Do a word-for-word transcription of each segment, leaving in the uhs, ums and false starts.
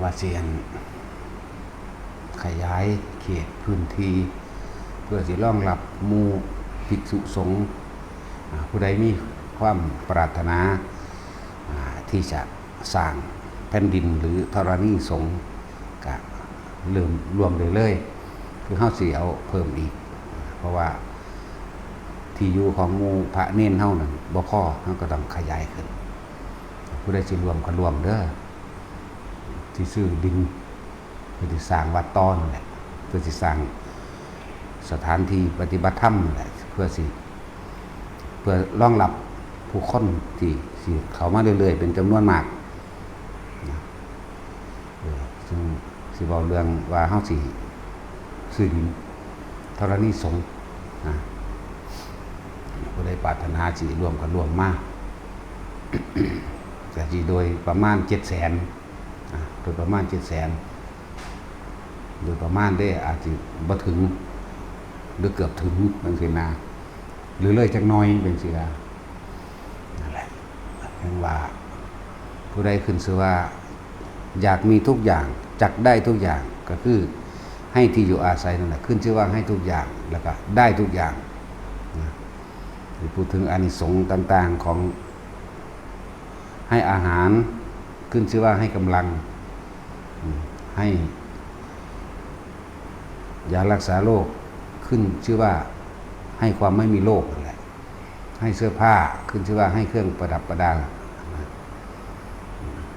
ว่าสิอันขยายเขตพื้นที่ เพื่อสิรองรับหมู่ภิกษุสงฆ์ อ่า ผู้ใดมีความปรารถนา อ่า ที่จะสร้างแผ่นดินหรือธรณีสงฆ์ ก็เริ่มร่วมได้เลย คือเฮาสิเอาเพิ่มอีก เพราะว่าที่อยู่ของหมู่พระเณรเฮานั่นบ่พอ เฮาก็ต้องขยายขึ้น ผู้ใดสิร่วมก็ร่วมเด้อ ที่ซื้อดิน เพื่อสิสร้างวัดต่อนั่นแหละ เพื่อสิสร้างสถานที่ปฏิบัติธรรมนั่นแหละ เพื่อสิ เพื่อรองรับผู้คนที่สิเข้ามาเรื่อยๆ เป็นจำนวนมากนะ เออ ซึ่งสิเว้าเรื่องว่าเฮาสิซื้อดินธรณีสงฆ์นะ ผู้ใดปรารถนาสิร่วมก็ร่วมมา ก็สิโดยประมาณเจ็ดแสน อ่ะ โดยประมาณเจ็ดแสน โดยประมาณเด้ อาจสิบ่ถึง หรือเกือบถึงจังซี้นะ หรือเลยจักหน่อยจังซี้นะ นั่นแหละ เรียกว่า ผู้ใดขึ้นชื่อว่า อยากมีทุกอย่าง จักได้ทุกอย่าง ก็คือให้ที่อยู่อาศัยนั่นแหละ ขึ้นชื่อว่าให้ทุกอย่าง แล้วก็ได้ทุกอย่างนะ พูดถึงอานิสงส์ต่างๆของ ให้อาหาร ขึ้นชื่อว่าให้กำลัง อืม ให้ยารักษาโรค ขึ้นชื่อว่าให้ความไม่มีโรคนั่นแหละ ให้เสื้อผ้า ขึ้นชื่อว่าให้เครื่องประดับประดานะ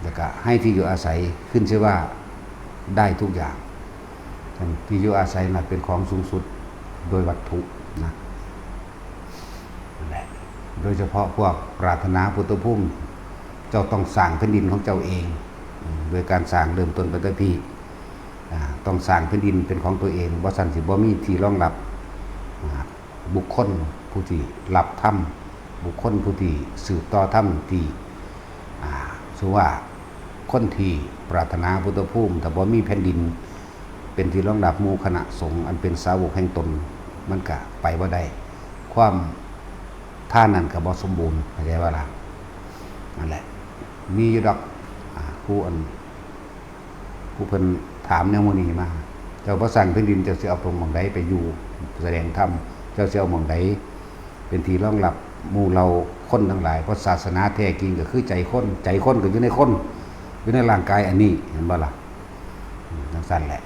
แล้วก็ให้ที่อยู่อาศัย ขึ้นชื่อว่าได้ทุกอย่าง ที่อยู่อาศัยน่ะเป็นของสูงสุดโดยวัตถุนะ นั่นแหละ โดยเฉพาะพวกปรารถนาพุทธภูมิ เจ้าต้องสร้างแผ่นดินของเจ้าเอง อืม โดยการสร้างเริ่มต้นไปแต่พี่ อ่า ต้องสร้างแผ่นดินเป็นของตัวเอง บ่ซั้นสิบ่มีที่รองรับ อ่า บุคคลผู้ที่รับธรรม บุคคลผู้ที่สืบต่อธรรมที่ อ่า สมมุติว่าคนที่ปรารถนาพุทธภูมิ ถ้าบ่มีแผ่นดิน เป็นที่รองรับหมู่คณะสงฆ์อันเป็นสาวกแห่งตน มันก็ไปบ่ได้ ความทานนั้นก็บ่สมบูรณ์ เข้าใจบ่ล่ะ นั่นแหละ มีอยู่ดอก อ่า ผู้อัน ผู้เพิ่นถามแนวหมู่นี้มา เจ้าบ่สร้างแผ่นดิน เจ้าสิเอาหม่องใดไปอยู่แสดงธรรม เจ้าสิเอาหม่องใดเป็นที่รองรับหมู่เหล่าคนทั้งหลาย เพราะศาสนาแท้จริงก็คือใจคน ใจคนก็อยู่ในคน อยู่ในร่างกายอันนี้ เห็นบ่ล่ะ อืม จังซั่นแหละ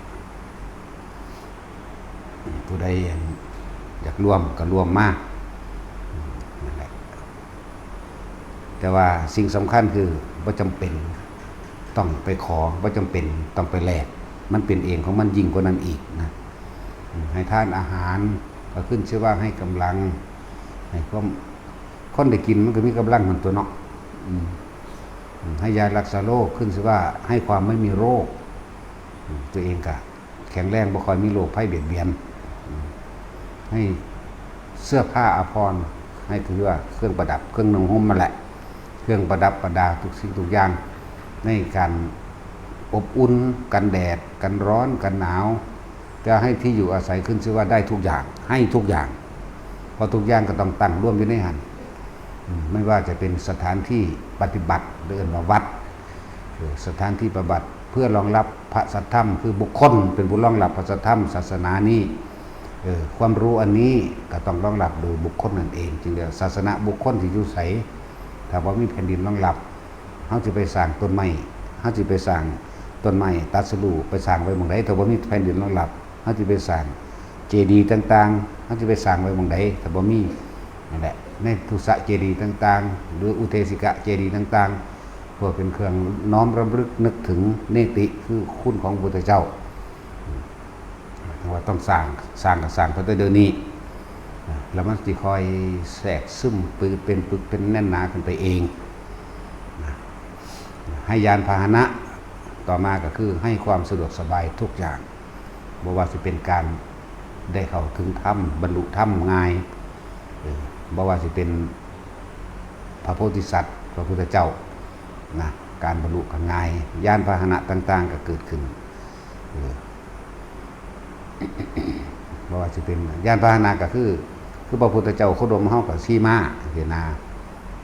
ผู้ใดอยากร่วมก็ร่วมมา นั่นแหละ แต่ว่าสิ่งสำคัญคือบ่จำเป็นต้องไปขอ บ่จำเป็นต้องไปแลก มันเป็นเองของมันยิ่งกว่านั้นอีกนะ ให้ทานอาหารก็ขึ้นชื่อว่าให้กำลัง ให้ความ คนได้กินมันก็มีกำลังของตัวเนาะ อืม อืม ให้ยารักษาโรค ขึ้นชื่อว่าให้ความไม่มีโรค อืม ตัวเองก็แข็งแรง บ่ค่อยมีโรคภัยเบียดเบียน อืม ให้เสื้อผ้าอาภรณ์ ให้ถือว่าเครื่องประดับ เครื่องนุ่งห่มนั่นแหละ เครื่องประดับประดาทุกสิ่งทุกอย่าง ในการอบอุ่น กันแดด กันร้อน กันหนาว จะให้ที่อยู่อาศัย ขึ้นชื่อว่าได้ทุกอย่าง ให้ทุกอย่าง เพราะทุกอย่างก็ต้องตั้งรวมอยู่ในหั้น อืม ไม่ว่าจะเป็นสถานที่ปฏิบัติ หรือเอิ้นว่าวัด เออ สถานที่ปฏิบัติเพื่อรองรับพระสัทธรรม คือบุคคลเป็นผู้รองรับพระสัทธรรมศาสนานี้ เออ ความรู้อันนี้ก็ต้องรองรับโดยบุคคลนั่นเอง จึงเรียกศาสนบุคคลที่อยู่ไส ถ้าบ่มีแผ่นดินรองรับ เฮาสิไปสร้างต้นไม้ เฮาสิไปสร้างต้นไม้ตรัสรู้ ไปสร้างไว้หม่องใด ถ้าบ่มีแผ่นดินรองรับ เฮาสิไปสร้างเจดีย์ต่างๆ เฮาสิไปสร้างไว้หม่องใด ถ้าบ่มี นั่นแหละ ในทุสะเจดีย์ต่างๆ หรืออุเทสิกะเจดีย์ต่างๆ เพื่อเป็นเครื่องน้อมรำลึกนึกถึงเนติ คือคุณของพระพุทธเจ้า ว่าต้องสร้าง สร้างก็สร้างไปแต่เดี๋ยวนี้ แล้วมันสิค่อยแทรกซึม เป็นปึกเป็นแน่นหนาขึ้นไปเอง ให้ยานพาหนะ ต่อมาก็คือให้ความสะดวกสบายทุกอย่าง บ่ว่าสิเป็นการได้เข้าถึงธรรม บรรลุธรรมง่าย เออ บ่ว่าสิเป็นพระโพธิสัตว์ พระพุทธเจ้า นะ การบรรลุก็ง่าย ยานพาหนะต่างๆ ก็เกิดขึ้น เออ บ่ว่าสิเป็นยานพาหนะก็คือ คือพระพุทธเจ้าโคดมเฮาก็ขี่ม้า จังซี้นะ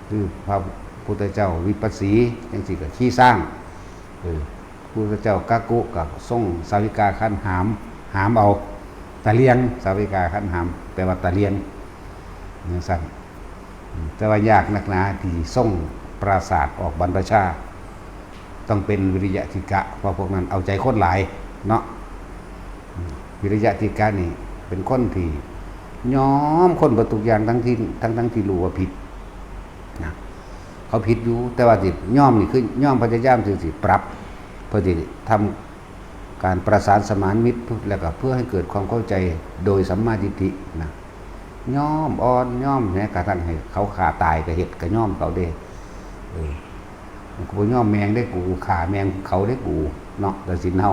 คือพระพุทธเจ้าวิปัสสี จังซี้ก็ขี่ช้าง เออ พุทธเจ้ากักกุก็ทรงสาวิกาขันหาม หามเอา ตะเลียง สาวิกาขันหาม แปลว่าตะเลียงจั่งซั้น แต่ว่ายากนักหนาที่ทรงปราสาทออกบรรพชา ต้องเป็นวิริยะทิกะ เพราะพวกนั้นเอาใจคนหลายเนาะ วิริยะทิกะนี่เป็นคนที่ยอมคนเบิดทุกอย่าง ทั้งที่ ทั้งๆที่รู้ว่าผิดนะ เขาผิดอยู่ แต่ว่าสิยอมนี่คือยอมพยายามที่สิปรับ เพื่อที่ทำการประสานสมานมิตร แล้วก็เพื่อให้เกิดความเข้าใจโดยสัมมาทิฏฐินะ ยอมอ่อนยอม แม้กระทั่งให้เขาฆ่าตายก็เฮ็ด ก็ยอมเขาเด้ เออ กูบ่ยอมแม่งเด้ กูฆ่าแม่งเขาเด้ กูเนาะ ตัดสินเฮา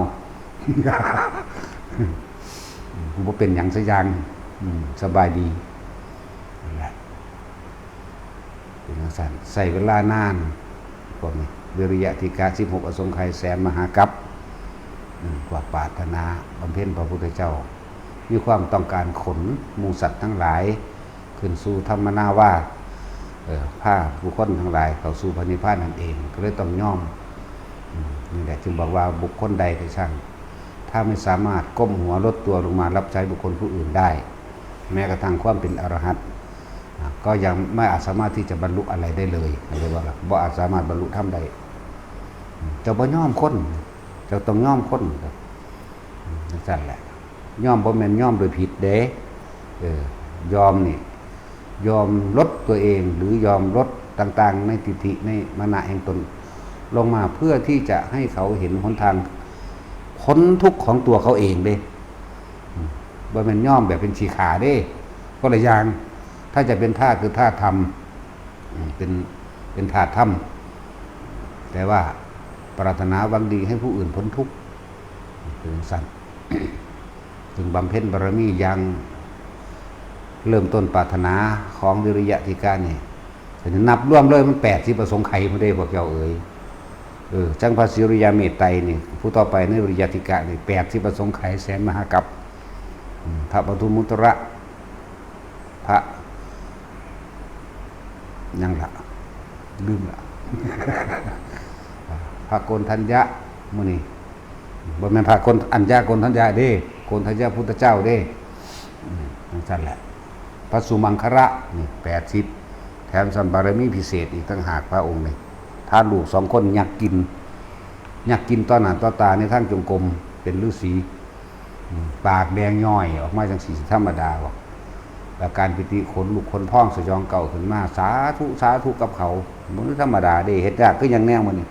กูบ่เป็นหยังสักอย่าง อืม สบายดี นั่นแหละ เป็นจั่งซั้น ใช้เวลานาน พวกนี้ วิริยะทิกะ สิบหกอสงไขยแสนมหากัป อืม พวกปรารถนาบำเพ็ญพระพุทธเจ้า มีความต้องการขนหมู่สัตว์ทั้งหลาย ขึ้นสู่ธรรมนาวา เอ่อ พาบุคคลทั้งหลายเข้าสู่พระนิพพานนั่นเอง ก็เลยต้องยอม อืม นี่แหละจึงบอกว่าบุคคลใดก็ช่าง ถ้าไม่สามารถก้มหัวลดตัวลงมารับใช้บุคคลผู้อื่นได้ แม้กระทั่งความเป็นอรหันต์ อ่ะ ก็ยังไม่อาจสามารถที่จะบรรลุอะไรได้เลย เรียกว่าบ่อาจสามารถบรรลุธรรมได้ เจ้าบ่ยอมคน เจ้าต้องยอมคน จั่งซั้นแหละ ยอมบ่แม่นยอมโดยผิดเด้ เออ ยอมนี่ ยอมลดตัวเอง หรือยอมลดต่างๆ ในทิฏฐิ ในมานะแห่งตน ลงมาเพื่อที่จะให้เขาเห็นหนทางพ้นทุกข์ของตัวเขาเองเด้ อืม บ่แม่นยอมแบบเป็นขี้ข้าเด้ คนละอย่าง ถ้าจะเป็นทาสคือทาสธรรม อืม เป็น เป็นทาสธรรม แต่ว่าปรารถนาหวังดีให้ผู้อื่นพ้นทุกข์ เป็นจั่งซั้น ถึงบำเพ็ญบารมีอย่างเริ่มต้นปรารถนาของวิริยะทิกะนี่ นับรวมเลยมันแปดสิบอสงไขยพุ้นเด้ พวกเจ้าเอ๋ย เออ จั่งพระสิริยาเมตไตรนี่ ผู้ต่อไปในวิริยะทิกะนี่ แปดสิบอสงไขยแสนมหากัป อืม พระปทุมมุตระ พระ หยังละ ลืมละ พระโกณฑัญญะ มื้อนี้ บ่แม่นพระโกณฑัญญะ โกณฑัญญะเด้ โกณฑัญญะพุทธเจ้าเด้ อืม จั่งซั้นแหละ พระสุมังคละนี่ แปดสิบ แถมซ้ำบารมีพิเศษอีกต่างหาก พระองค์นี่ ทานลูกสองคนยักกิน ยักกินต่อหน้าต่อตาในทางจงกรม เป็นฤาษี อืม ปากแดงย้อยออกมาจั่งซี้ ธรรมดาบ่ แล้วการปิติขนลุกขนพองสยองเกล้าขึ้นมา สาธุ สาธุกับเขา บ่ธรรมดาเด้ เฮ็ดยากคือหยังแนวมื้อนี้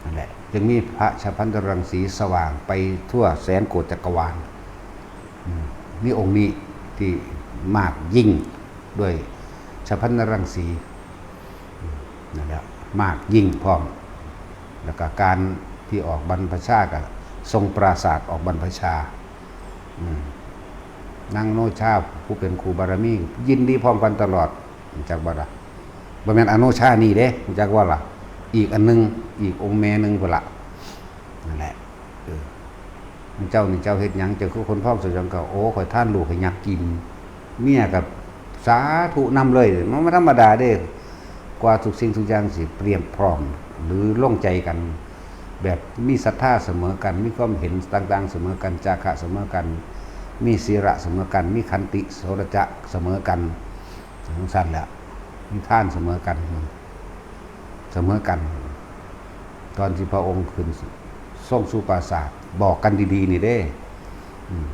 นั่นแหละ จึงมีพระฉัพพันธรังสีสว่างไปทั่วแสนโกฏจักรวาล อืม มีองค์นี้ที่มากยิ่งด้วยฉัพพันธรังสี อืม นั่นแหละ มากยิ่งพร้อม แล้วก็การที่ออกบรรพชาก็ทรงปราสาทออกบรรพชา อืม นางโนชาผู้เป็นครูบารมี ยินดีพร้อมกันตลอด รู้จักบ่ล่ะ บ่แม่นอโนชานี่เด้ รู้จักบ่ล่ะ อีกอันหนึ่ง อีกองค์แม่หนึ่งพุ้นละ นั่นแหละ เออ เจ้านี่เจ้าเฮ็ดหยัง เจ้าคือขนพองสยองเกล้า โอ้ ข้อยทานลูกให้ยักกิน เมียก็สาธุนำเลย มันบ่ธรรมดาเด้ กว่าทุกสิ่งทุกอย่างสิเตรียมพร้อม หรือลงใจกัน แบบมีศรัทธาเสมอกัน มีความเห็นต่างๆเสมอกัน จาคะเสมอกัน มีศีละเสมอกัน มีขันติโสรจะเสมอกัน จั่งซั้นแหละ มีทานเสมอกัน เสมอกัน ตอนที่พระองค์ขึ้นทรงสู่ปราสาท บอกกันดีๆนี่เด้ อืม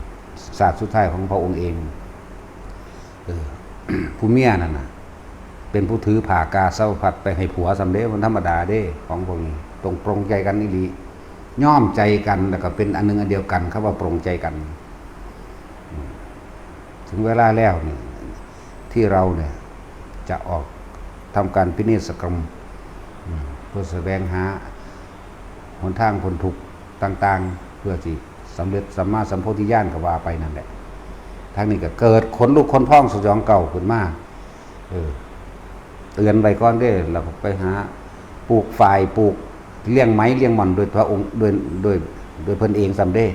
ศาสตร์สุดท้ายของพระองค์เอง เออ ผู้เมียนั่นน่ะ เป็นผู้ถือผ้ากาสาวพัสตร์ไปให้ผัวซ้ำเด้ มันธรรมดาเด้ ของพวกนี้ ต้องปรงใจกันอีหลี ยอมใจกัน แล้วก็เป็นอันหนึ่งอันเดียวกัน คำว่าปรงใจกัน อืม ถึงเวลาแล้วนี่ ที่เราเนี่ย จะออกทำการพิเนศกรรม อืม เพื่อแสวงหาหนทางพ้นทุกข์ต่างๆ เพื่อสิสำเร็จสัมมาสัมโพธิญาณก็ว่าไปนั่นแหละ ทางนี้ก็เกิดขนลุกขนพองสยองเกล้าขึ้นมา เออ เตือนไว้ก่อนเด้ แล้วก็ไปหาปลูกฝาย ปลูกเลี้ยงไหมเลี้ยงหม่อนโดยพระองค์ โดย โดย โดยเพิ่นเองซ้ำเด้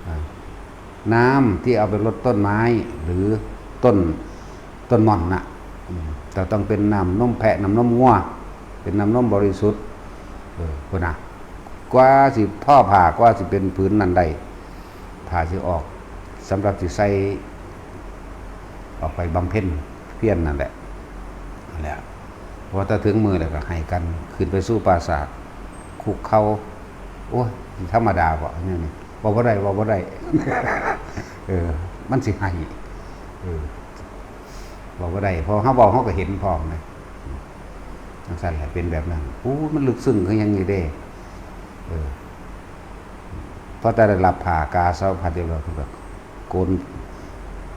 อ่า น้ำที่เอาไปรดต้นไม้ หรือต้น ต้นหม่อนน่ะ อืม แต่ต้องเป็นน้ำนมแพะ น้ำนมงัว เป็นน้ำนมบริสุทธิ์ เออ พุ้นน่ะ กว่าสิทอผ้ากว่าสิเป็นผืนนั้นได้ ผ้าสิออก สำหรับสิใส่ออกไปบำเพ็ญเพียรนั่นแหละ นั่นแหละ พอถ้าถึงมื้อแล้วก็ให้กันขึ้นไปสู่ปราสาท คุกเข่า โอ้ย ธรรมดาบ่ เนี่ยนี่ เว้าบ่ได้ เว้าบ่ได้ เออ มันสิให้ เออ เว้าบ่ได้ เพราะเฮาเว้าเฮาก็เห็นพร้อมนะ จังซั่นแหละ เป็นแบบนั้น โอ้ มันลึกซึ้งคือหยังนี่เด้ เออ พอแต่ได้รับผ้ากาสาวพัดเรียบร้อย เพิ่นก็โกน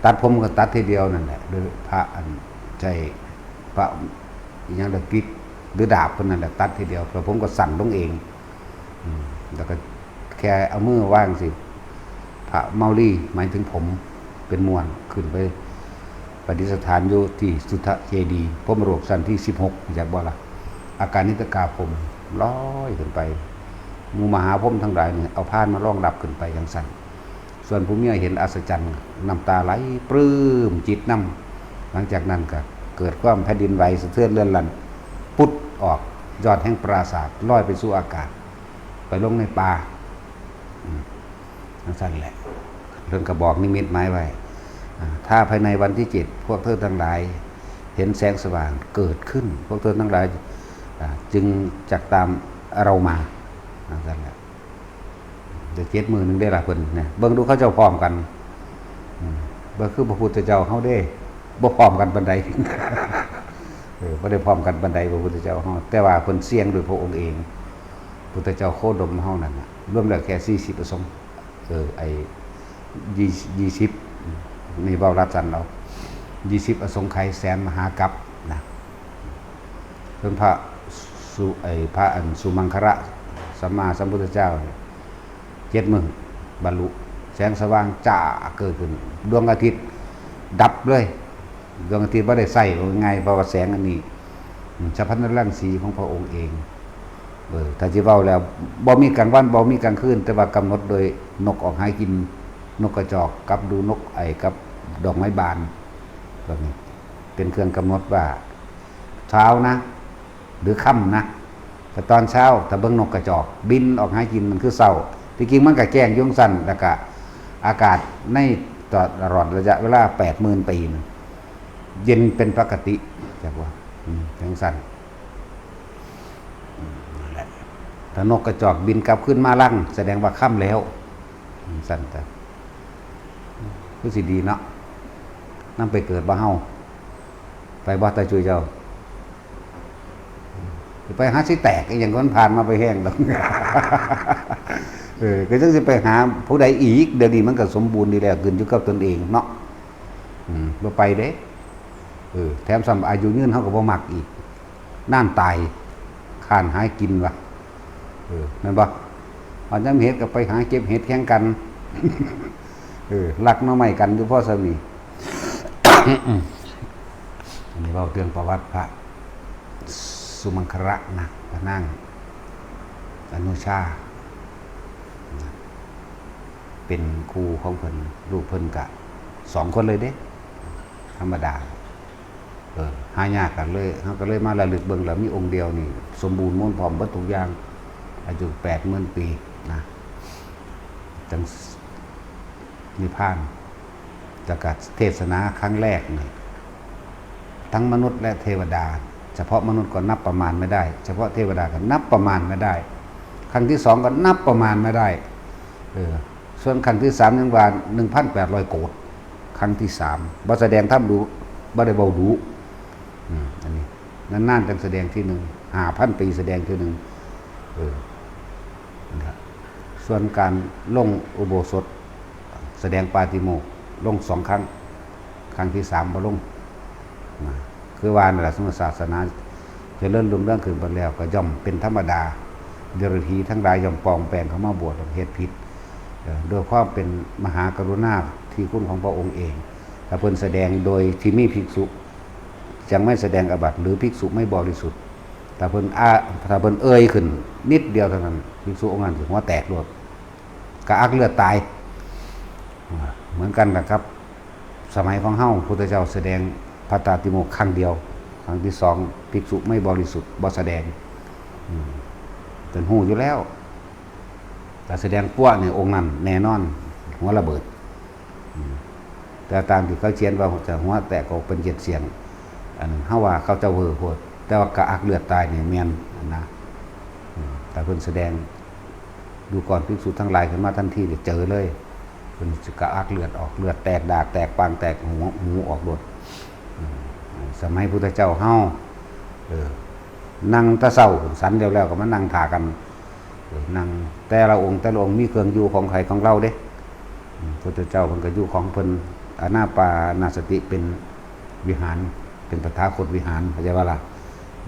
ตัดผมก็ตัดทีเดียวนั่นแหละ โดยพระอันใช้พระอิหยังล่ะ กฤษหรือดาบเพิ่นนั่นแหละ ตัดทีเดียว แล้วผมก็สั้นลงเอง อืม แล้วก็แค่เอามือวางสิ พระเมาลี หมายถึงผม เป็นม่วน ขึ้นไปประดิษฐานอยู่ที่สุทธเจดีย์ พรหมโลกชั้นที่สิบหก รู้จักบ่ล่ะ อากานิตกาพรหม ลอยขึ้นไป หมู่มหาพรหมทั้งหลายนี่เอาพานมารองรับขึ้นไปจังซั่น ส่วนผู้เมียเห็นอัศจรรย์ น้ำตาไหลปลื้มจิตนำ หลังจากนั้นก็เกิดความแผ่นดินไหวสะเทือนเลื่อนลั่น ปุ๊ดออกยอดแห่งปราสาท ลอยไปสู่อากาศ ไปลงในป่า อืม จังซั่นแหละ เพิ่นก็บอกนิมิตหมายไว้ อ่า ถ้าภายในวันที่เจ็ด พวกเธอทั้งหลายเห็นแสงสว่างเกิดขึ้น พวกเธอทั้งหลาย อ่า จึงจักตามเรามา จังซั่นแหละ เดี๋ยวเจ็ดมื้อหนึ่งได้ละเพิ่นนะ เบิ่งดูเขาเจ้าพร้อมกัน อืม บ่คือพระพุทธเจ้าเฮาเด้ บ่พร้อมกันปานใด เออ บ่ได้พร้อมกันปานใดพระพุทธเจ้าเฮา แต่ว่าเพิ่นเสี่ยงด้วยพระองค์เอง พุทธเจ้าโคดมเฮานั่นน่ะ รวมแล้วแค่สี่สิบพระสงฆ์ เออ ไอ้ ยี่ ยี่สิบ นี่เว้ารัดสั้นเอา ยี่สิบ อสงไขยแสนมหากัปปะนะ เพิ่นพระสุ ไอ้พระอันสุมังคละสัมมาสัมพุทธเจ้าเนี่ย เจ็ดมื้อบรรลุ แสงสว่างจ้าเกิดขึ้น ดวงอาทิตย์ดับเลย ดวงอาทิตย์บ่ได้ใช้ ว่าง่าย เพราะว่าแสงอันนี้ อืม ฉัพพนรังสีของพระองค์เอง เออ ถ้าสิเว้าแล้ว บ่มีกลางวัน บ่มีกลางคืน แต่ว่ากำหนดโดยนกออกหากิน นกกระจอก กับดูนกไอ่ กับดอกไม้บาน พวกนี้ เป็นเครื่องกำหนดว่า เช้านะ หรือค่ำนะ แต่ตอนเช้า ถ้าเบิ่งนกกระจอก บินออกหากิน มันคือเช้า ที่จริงมันก็แจ้งอยู่จั่งซั้น แล้วก็อากาศในตลอดระยะเวลาแปดหมื่นปีนั้น เย็นเป็นปกติ จักว่า อืม จั่งซั้น อืม นั่นแหละ ถ้านกกระจอกบินกลับคืนมารัง แสดงว่าค่ำแล้ว อืม ซั่นจ้ะ คือสิดีเนาะ นำไปเกิดบ่เฮา ไปบ่ตาจุยเจ้า ไปหาสิแตกอีหยังก็มันผ่านมาไปแห้งดอก เออ ก็จั่งสิไปหาผู้ใดอีก เดี๋ยวนี้มันก็สมบูรณ์ดีแล้ว ขึ้นอยู่กับตนเองเนาะ อืม บ่ไปเด้ เออ แถมซ้ำอายุยืนเฮาก็บ่มักอีก นานตาย ค้านหากินว่ะ เออ แม่นบ่ อันยามเห็ดก็ไปหาเก็บเห็ดแข่งกัน เออ ลักหน่อไม้กันอยู่พอส่ำนี้ อันนี้เว้าเรื่องประวัติพระสุมังคละนะ พระนางอนุชา เป็นครูของเพิ่น ลูกเพิ่นกะสองคนเลยเด้ ธรรมดา เออ หายากกันเลย เฮาก็เลยมาระลึกเบิ่งแล้ว มีองค์เดียวนี่ สมบูรณ์มูลพร้อมเบิดทุกอย่าง อายุแปดหมื่นปีนะ จั่งนิพพาน แล้วก็เทศนาครั้งแรกนี่ ทั้งมนุษย์และเทวดา เฉพาะมนุษย์ก็นับประมาณไม่ได้ เฉพาะเทวดาก็นับประมาณไม่ได้ ครั้งที่สองก็นับประมาณไม่ได้ เออ ส่วนครั้งที่สามยังว่า หนึ่งพันแปดร้อยโกฏ ครั้งที่สาม บ่แสดงธรรมดู บ่ได้เว้าดู อืม อันนี้ นานๆจั่งแสดงทีหนึ่ง ห้าพันปีแสดงทีหนึ่ง เออ นะครับ ส่วนการลงอุโบสถ แสดงปาติโมกข์ ลงสองครั้ง ครั้งที่สามบ่ลง นะ คือว่านั่นแหละ สมมุติศาสนาเจริญรุ่งเรืองขึ้นไปแล้ว ก็ย่อมเป็นธรรมดา เดรัจฉีทั้งหลายย่อมปลอมแปลงเข้ามาบวช เฮ็ดผิด เอ่อ ด้วยความเป็นมหากรุณาธิคุณของพระองค์เอง ถ้าเพิ่นแสดงโดยที่มีภิกษุ จั่งไม่แสดงอาบัติ หรือภิกษุไม่บริสุทธิ์ ถ้าเพิ่นอา ถ้าเพิ่นเอ่ยขึ้นนิดเดียวเท่านั้น ภิกษุองค์นั้นสิหัวแตกโลด กระอักเลือดตาย เหมือนกันนะครับ สมัยของเฮา พุทธเจ้าแสดงปาติโมกข์ครั้งเดียว ครั้งที่สอง ภิกษุไม่บริสุทธิ์ บ่แสดง อืม เพิ่นฮู้อยู่แล้ว ถ้าแสดงปั้วนี่องค์นั้นแน่นอน หัวระเบิด อืม แต่ตามที่เขาเขียนว่าจะหัวแตกออกเป็นเจ็ดเสี้ยน อันนั้นเฮาว่าเขาเจ้าเวอร์โพด แต่ว่ากะอักเลือดตายนี่แม่นนะ อืม แต่เพิ่นแสดง ดูก่อนภิกษุทั้งหลาย ขึ้นมาทันทีเนี่ยเจอเลย เพิ่นสิกะอักเลือดออก เลือดแตกดากแตกปางแตกหู หูออกโลด อืม สมัยพุทธเจ้าเฮา เออ นั่งแต่เช้า สันแล้วแล้วก็มานั่งถ่ากัน เออ นั่ง แต่ละองค์แต่ละองค์มีเครื่องอยู่ของใครของเราเด้ อืม พุทธเจ้าเพิ่นก็อยู่ของเพิ่น อานาปานสติเป็นวิหาร เป็นตถาคตวิหาร เข้าใจบ่ล่ะ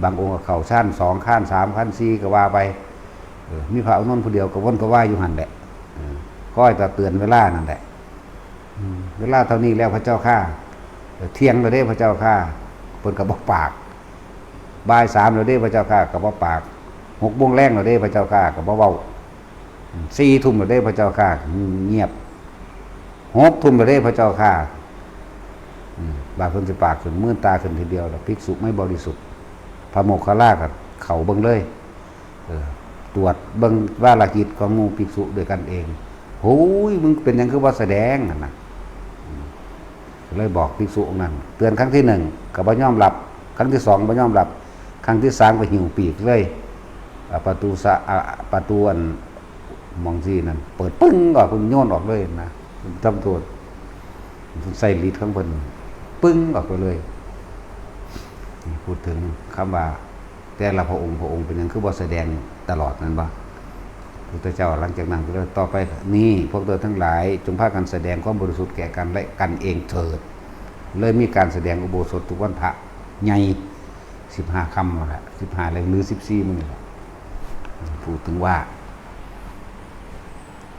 บางองค์ก็เข้าฌานสอง ฌานสาม ฌานสี่ ก็ว่าไป เออ มีพระอานนท์ผู้เดียวก็วนก็ว่ายอยู่หั่นแหละ เออ คอยแต่เตือนเวลานั่นแหละ อืม เวลาเท่านี้แล้วพระเจ้าข้า เออ เที่ยงแล้วเด้พระเจ้าข้า เพิ่นก็บ่ปาก บ่ายสามแล้วเด้พระเจ้าข้า ก็บ่ปาก หกโมงแลงแล้วเด้พระเจ้าข้า ก็บ่เว้า อืม สี่ทุ่มแล้วเด้พระเจ้าข้า เงียบ หกทุ่มแล้วเด้พระเจ้าข้า อืม บาดเพิ่นสิปากขึ้น มืนตาขึ้นทีเดียว แล้วภิกษุไม่บริสุทธิ์ พระโมคคัลลาก็เข้าเบิ่งเลย เออ ตรวจเบิ่งวาระจิตของหมู่ภิกษุด้วยกันเอง โอ้ย มึงเป็นหยังคือบ่แสดงหั่นนะ อืม เลยบอกภิกษุองค์นั้น เตือนครั้งที่หนึ่งก็บ่ยอมรับ ครั้งที่สองบ่ยอมรับ ครั้งที่สามก็หิ้วปีกเลย อ่า ประตูสะ อ่า ประตูอันหม่องสี่นั่น เปิดปึ้งออก เพิ่นโยนออกเลยนะ ตำรวจใส่ฤทธิ์ของเพิ่น ปึ้งออกไปเลย นี่พูดถึงคำว่า แต่ละพระองค์พระองค์เป็นหยังคือบ่แสดงตลอดนั่นบ่ พุทธเจ้าหลังจากนั้นก็เลย ต่อไปนี้พวกเธอทั้งหลายจงพากันแสดงความบริสุทธิ์แก่กันและกันเองเถิด เลยมีการแสดงอุโบสถทุกวันพระใหญ่ สิบห้าค่ำนั่นแหละ สิบห้าหรือสิบสี่มื้อนี่แหละ พูดถึงว่า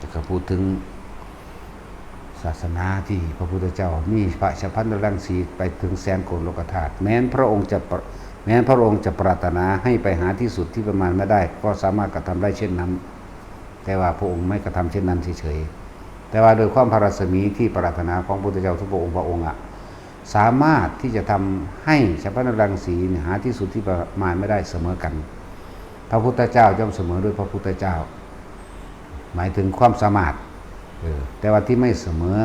จะก็พูดถึงศาสนาที่พระพุทธเจ้ามีพระฉัพพันนรังสีไปถึงแสนโกลโลกธาตุ แม้นพระองค์จะปร- แม้นพระองค์จะปรารถนาให้ไปหาที่สุดที่ประมาณไม่ได้ ก็สามารถกระทำได้เช่นนั้น แต่ว่าพระองค์ไม่กระทำเช่นนั้นเฉยๆ แต่ว่าโดยความพระรัศมีที่ปรารถนาของพระพุทธเจ้าทุกพระองค์พระองค์อะ สามารถที่จะทำให้ฉัพพันนรังสีเนี่ยหาที่สุดที่ประมาณไม่ได้เสมอกัน พระพุทธเจ้าย่อมเสมอด้วยพระพุทธเจ้า หมายถึงความสามารถ เออ แต่ว่าที่ไม่เสมอ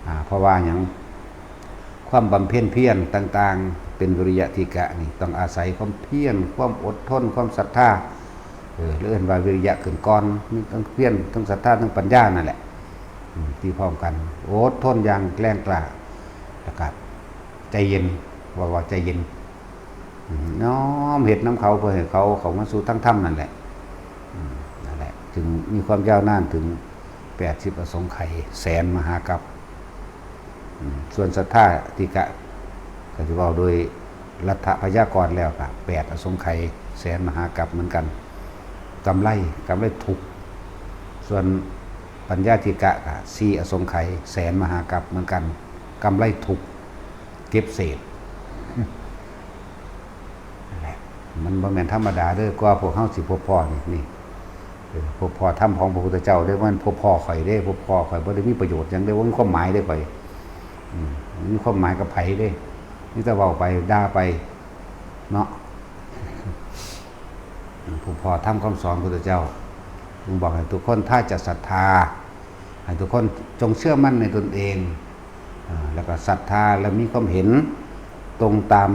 อ่า เพราะว่าหยัง ความบำเพ็ญเพียรต่างๆ เป็นวิริยะทิกะนี่ ต้องอาศัยความเพียร ความอดทน ความศรัทธา เออ หรือเอิ้นว่าวิริยะขึ้นก่อน มีทั้งเพียร ทั้งศรัทธา ทั้งปัญญานั่นแหละ อืม ที่พร้อมกัน อดทนอย่างแรงกล้า แล้วก็ใจเย็น ว่าว่าใจเย็น อืม น้อมเฮ็ดนำเขาเพื่อให้เขาเข้ามาสู่ทางธรรมนั่นแหละ อืม นั่นแหละ จึงมีความยาวนานถึงแปดสิบอสงไขย แสนมหากัป อืม ส่วนศรัทธาทิกะ ก็สิเว้าโดยลัทธพยากรณ์แล้วก็แปดอสงไขย แสนมหากัปเหมือนกัน กำไร กำไรทุกข์ ส่วนปัญญาทิกะก็สี่อสงไขย แสนมหากัปเหมือนกัน กำไรทุกข์ เก็บเศษ นั่นแหละ มันบ่แม่นธรรมดาเด้อ กว่าพวกเฮาสิพบพ้อนี่ นี่ เออ พบพ้อธรรมของพระพุทธเจ้าเด้อ มันพบพ้อข่อยเด้ พบพ้อข่อยบ่ได้มีประโยชน์หยังเด้ บ่มีความหมายเด้ข่อย อืม บ่มีความหมายกับไผเด้ มีแต่เว้าไป ด่าไป เนาะ พบพ้อธรรมคำสอนพระพุทธเจ้า จึงบอกให้ทุกคนถ้าจะศรัทธา ให้ทุกคนจงเชื่อมั่นในตนเอง อ่า แล้วก็ศรัทธาและมีความเห็นตรงตาม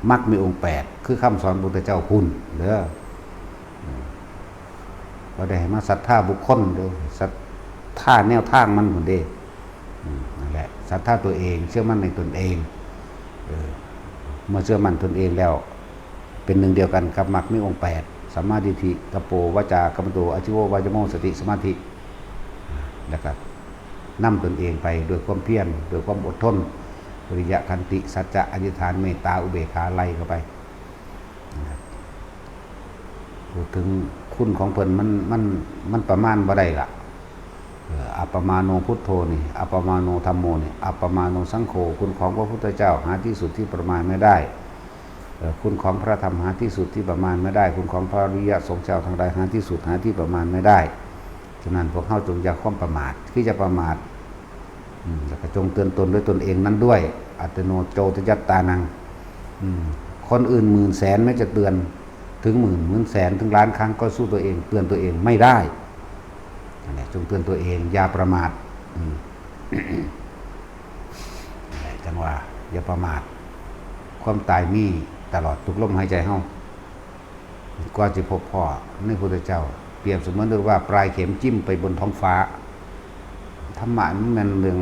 มรรคมีองค์แปด คือคำสอนพระพุทธเจ้าพุ้นเด้อ อืม บ่ได้ให้มาศรัทธาบุคคลเด้อ ศรัทธาแนวทางมันพุ้นเด้ อืม นั่นแหละ ศรัทธาตัวเอง เชื่อมั่นในตนเอง เออ เมื่อเชื่อมั่นตนเองแล้ว เป็นหนึ่งเดียวกันกับมรรคมีองค์แปด สัมมาทิฏฐิ ตปโป วาจากัมมันโต อาชีโว วายโม สติ สมาธิ แล้วก็นำตนเองไปด้วยความเพียร ด้วยความอดทน วิริยะ ขันติ สัจจะ อธิษฐาน เมตตา อุเบกขา ไล่เข้าไป พูดถึงคุณของเพิ่น มัน มัน มันประมาณบ่ได้ล่ะ เอ่อ อัปปมาโนพุทโธนี่ อัปปมาโนธัมโมนี่ อัปปมาโนสังโฆ คุณของพระพุทธเจ้าหาที่สุดที่ประมาณไม่ได้ เอ่อ คุณของพระธรรมหาที่สุดที่ประมาณไม่ได้ คุณของพระอริยสงฆ์เจ้าทั้งหลายหาที่สุดหาที่ประมาณไม่ได้ ฉะนั้นพวกเฮาจงอย่าความประมาท คืออย่าประมาท อืม แล้วก็จงเตือนตนด้วยตนเองนั้นด้วย อัตโนโจทยัตตานัง อืม คนอื่นหมื่นแสนแม้จะเตือนถึงหมื่น หมื่นแสน ถึงล้านครั้งก็สู้ตัวเอง เตือนตัวเองไม่ได้ นั่นแหละ จงเตือนตัวเอง อย่าประมาท อืม นั่นแหละ จังว่า อย่าประมาท ความตายมีตลอดทุกลมหายใจเฮา กว่าสิพบพ้อในพุทธเจ้า เปรียบเสมือนว่าปลายเข็มจิ้มไปบนท้องฟ้า ธรรมะมันแม่นเรื่อง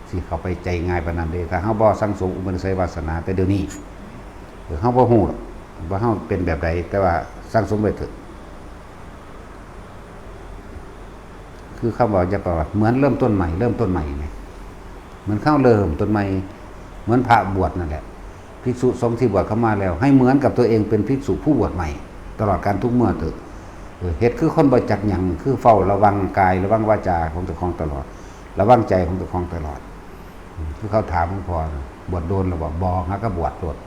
สิเข้าไปใจง่ายปานนั้นเด้ ถ้าเฮาบ่สั่งสมอุปนิสัยวาสนาแต่เดี๋ยวนี้ เออ เฮาบ่ฮู้หรอกว่าเฮาเป็นแบบใด แต่ว่าสั่งสมไว้เถอะ คือคำว่าอย่าประมาท เหมือนเริ่มต้นใหม่ เริ่มต้นใหม่ไง เหมือนเข้าเริ่มต้นใหม่ เหมือนพระบวชนั่นแหละ ภิกษุสงฆ์ที่บวชเข้ามาแล้ว ให้เหมือนกับตัวเองเป็นภิกษุผู้บวชใหม่ ตลอดการทุกเมื่อเถอะ เออ เฮ็ดคือคนบ่จักหยัง คือเฝ้าระวังกาย ระวังวาจาของเจ้าของตลอด ระวังใจของเจ้าของตลอด อืม คือเขาถามหลวงพ่อนะ บวชโดนแล้วบ่ บ่ หากะบวชโลด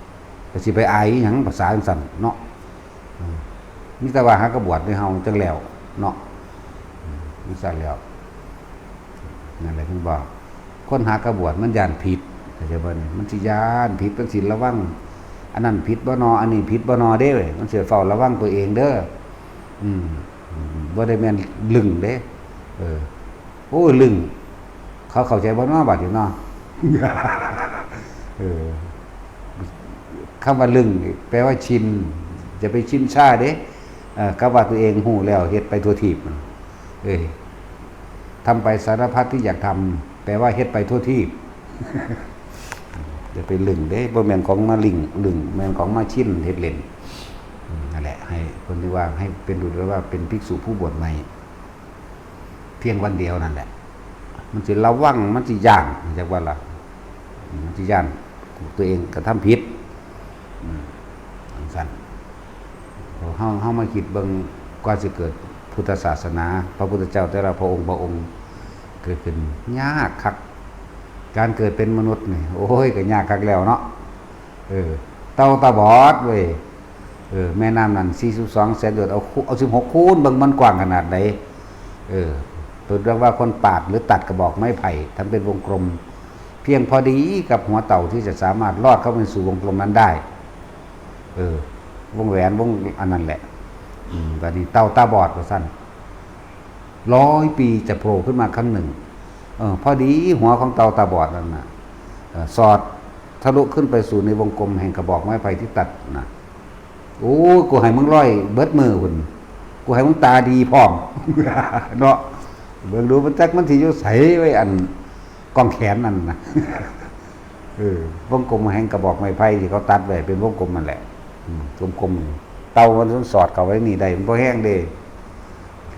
ก็สิไปอายอิหยังภาษาจั่งซั่นเนาะ อืม มีแต่ว่าหากะบวชในเฮาจั่งแล้วเนาะ อืม มีซั่นแล้ว นั่นแหละถึงบอก คนหากะบวชมันย้านผิด เข้าใจบ่นี่ มันสิย้านผิด มันสิระวัง อันนั้นผิดบ่นอ อันนี้ผิดบ่นอเด้ มันสิเฝ้าระวังตัวเองเด้อ อืม อืม บ่ได้แม่นลึงเด้ เออ โอ้ย ลึง เขาเข้าใจบ่นอ บัดนี้เนาะ เออ คำว่าลึงนี่แปลว่าชิน อย่าไปชินชาเด้ เอ่อ กับว่าตัวเองฮู้แล้วเฮ็ดไปทั่วทีป เอ้ย ทำไปสารพัดที่อยากทำ แปลว่าเฮ็ดไปทั่วทีป อย่าไปลึงเด้ บ่แม่นของมาลึง ลึง แม่นของมาชินเฮ็ดเล่น อืม นั่นแหละ ให้คนที่ว่าให้เป็นดูว่าเป็นภิกษุผู้บวชใหม่ เพียงวันเดียวนั่นแหละ มันสิระวัง มันสิย้าน จักว่าล่ะ มันสิย้าน ตัวเองกระทำผิด อืม จั่งซั่น เฮา เฮามาคิดเบิ่ง กว่าสิเกิดพุทธศาสนา พระพุทธเจ้าแต่ละพระองค์ พระองค์เกิดขึ้นยากคัก การเกิดเป็นมนุษย์นี่ โอ้ย ก็ยากคักแล้วเนาะ เออ เต่าตาบอดเว้ย เออ แม่น้ำนั่น สี่สิบสองแสนโยชน์ เอาคู เอา สิบหก คูณ เบิ่งมันกว้างขนาดใด เออ เปิดเรื่องว่าคนปาดหรือตัดกระบอกไม้ไผ่ ทำเป็นวงกลม เพียงพอดีกับหัวเต่าที่จะสามารถลอดเข้าไปสู่วงกลมนั้นได้ เออ วงแหวน วงอันนั้นแหละ อืม บัดนี้เต่าตาบอดว่าซั่น ร้อยปีจะโผล่ขึ้นมาครั้งหนึ่ง เออ พอดีหัวของเต่าตาบอดนั่นน่ะ เออ สอดทะลุขึ้นไปสู่ในวงกลมแห่งกระบอกไม้ไผ่ที่ตัดน่ะ โอ้ กูให้มึงลอยเบิดมื้อพุ้น กูให้มึงตาดีพร้อม เนาะ เบิ่งดูมันจักมันสิอยู่ไสไว้อันกองแขนนั่นน่ะ เออ วงกลมแห่งกระบอกไม้ไผ่ที่เขาตัดไว้เป็นวงกลมนั่นแหละ อืม กลมๆ เต่ามันสอดเข้าไว้นี่ได้ มันบ่แฮงเด้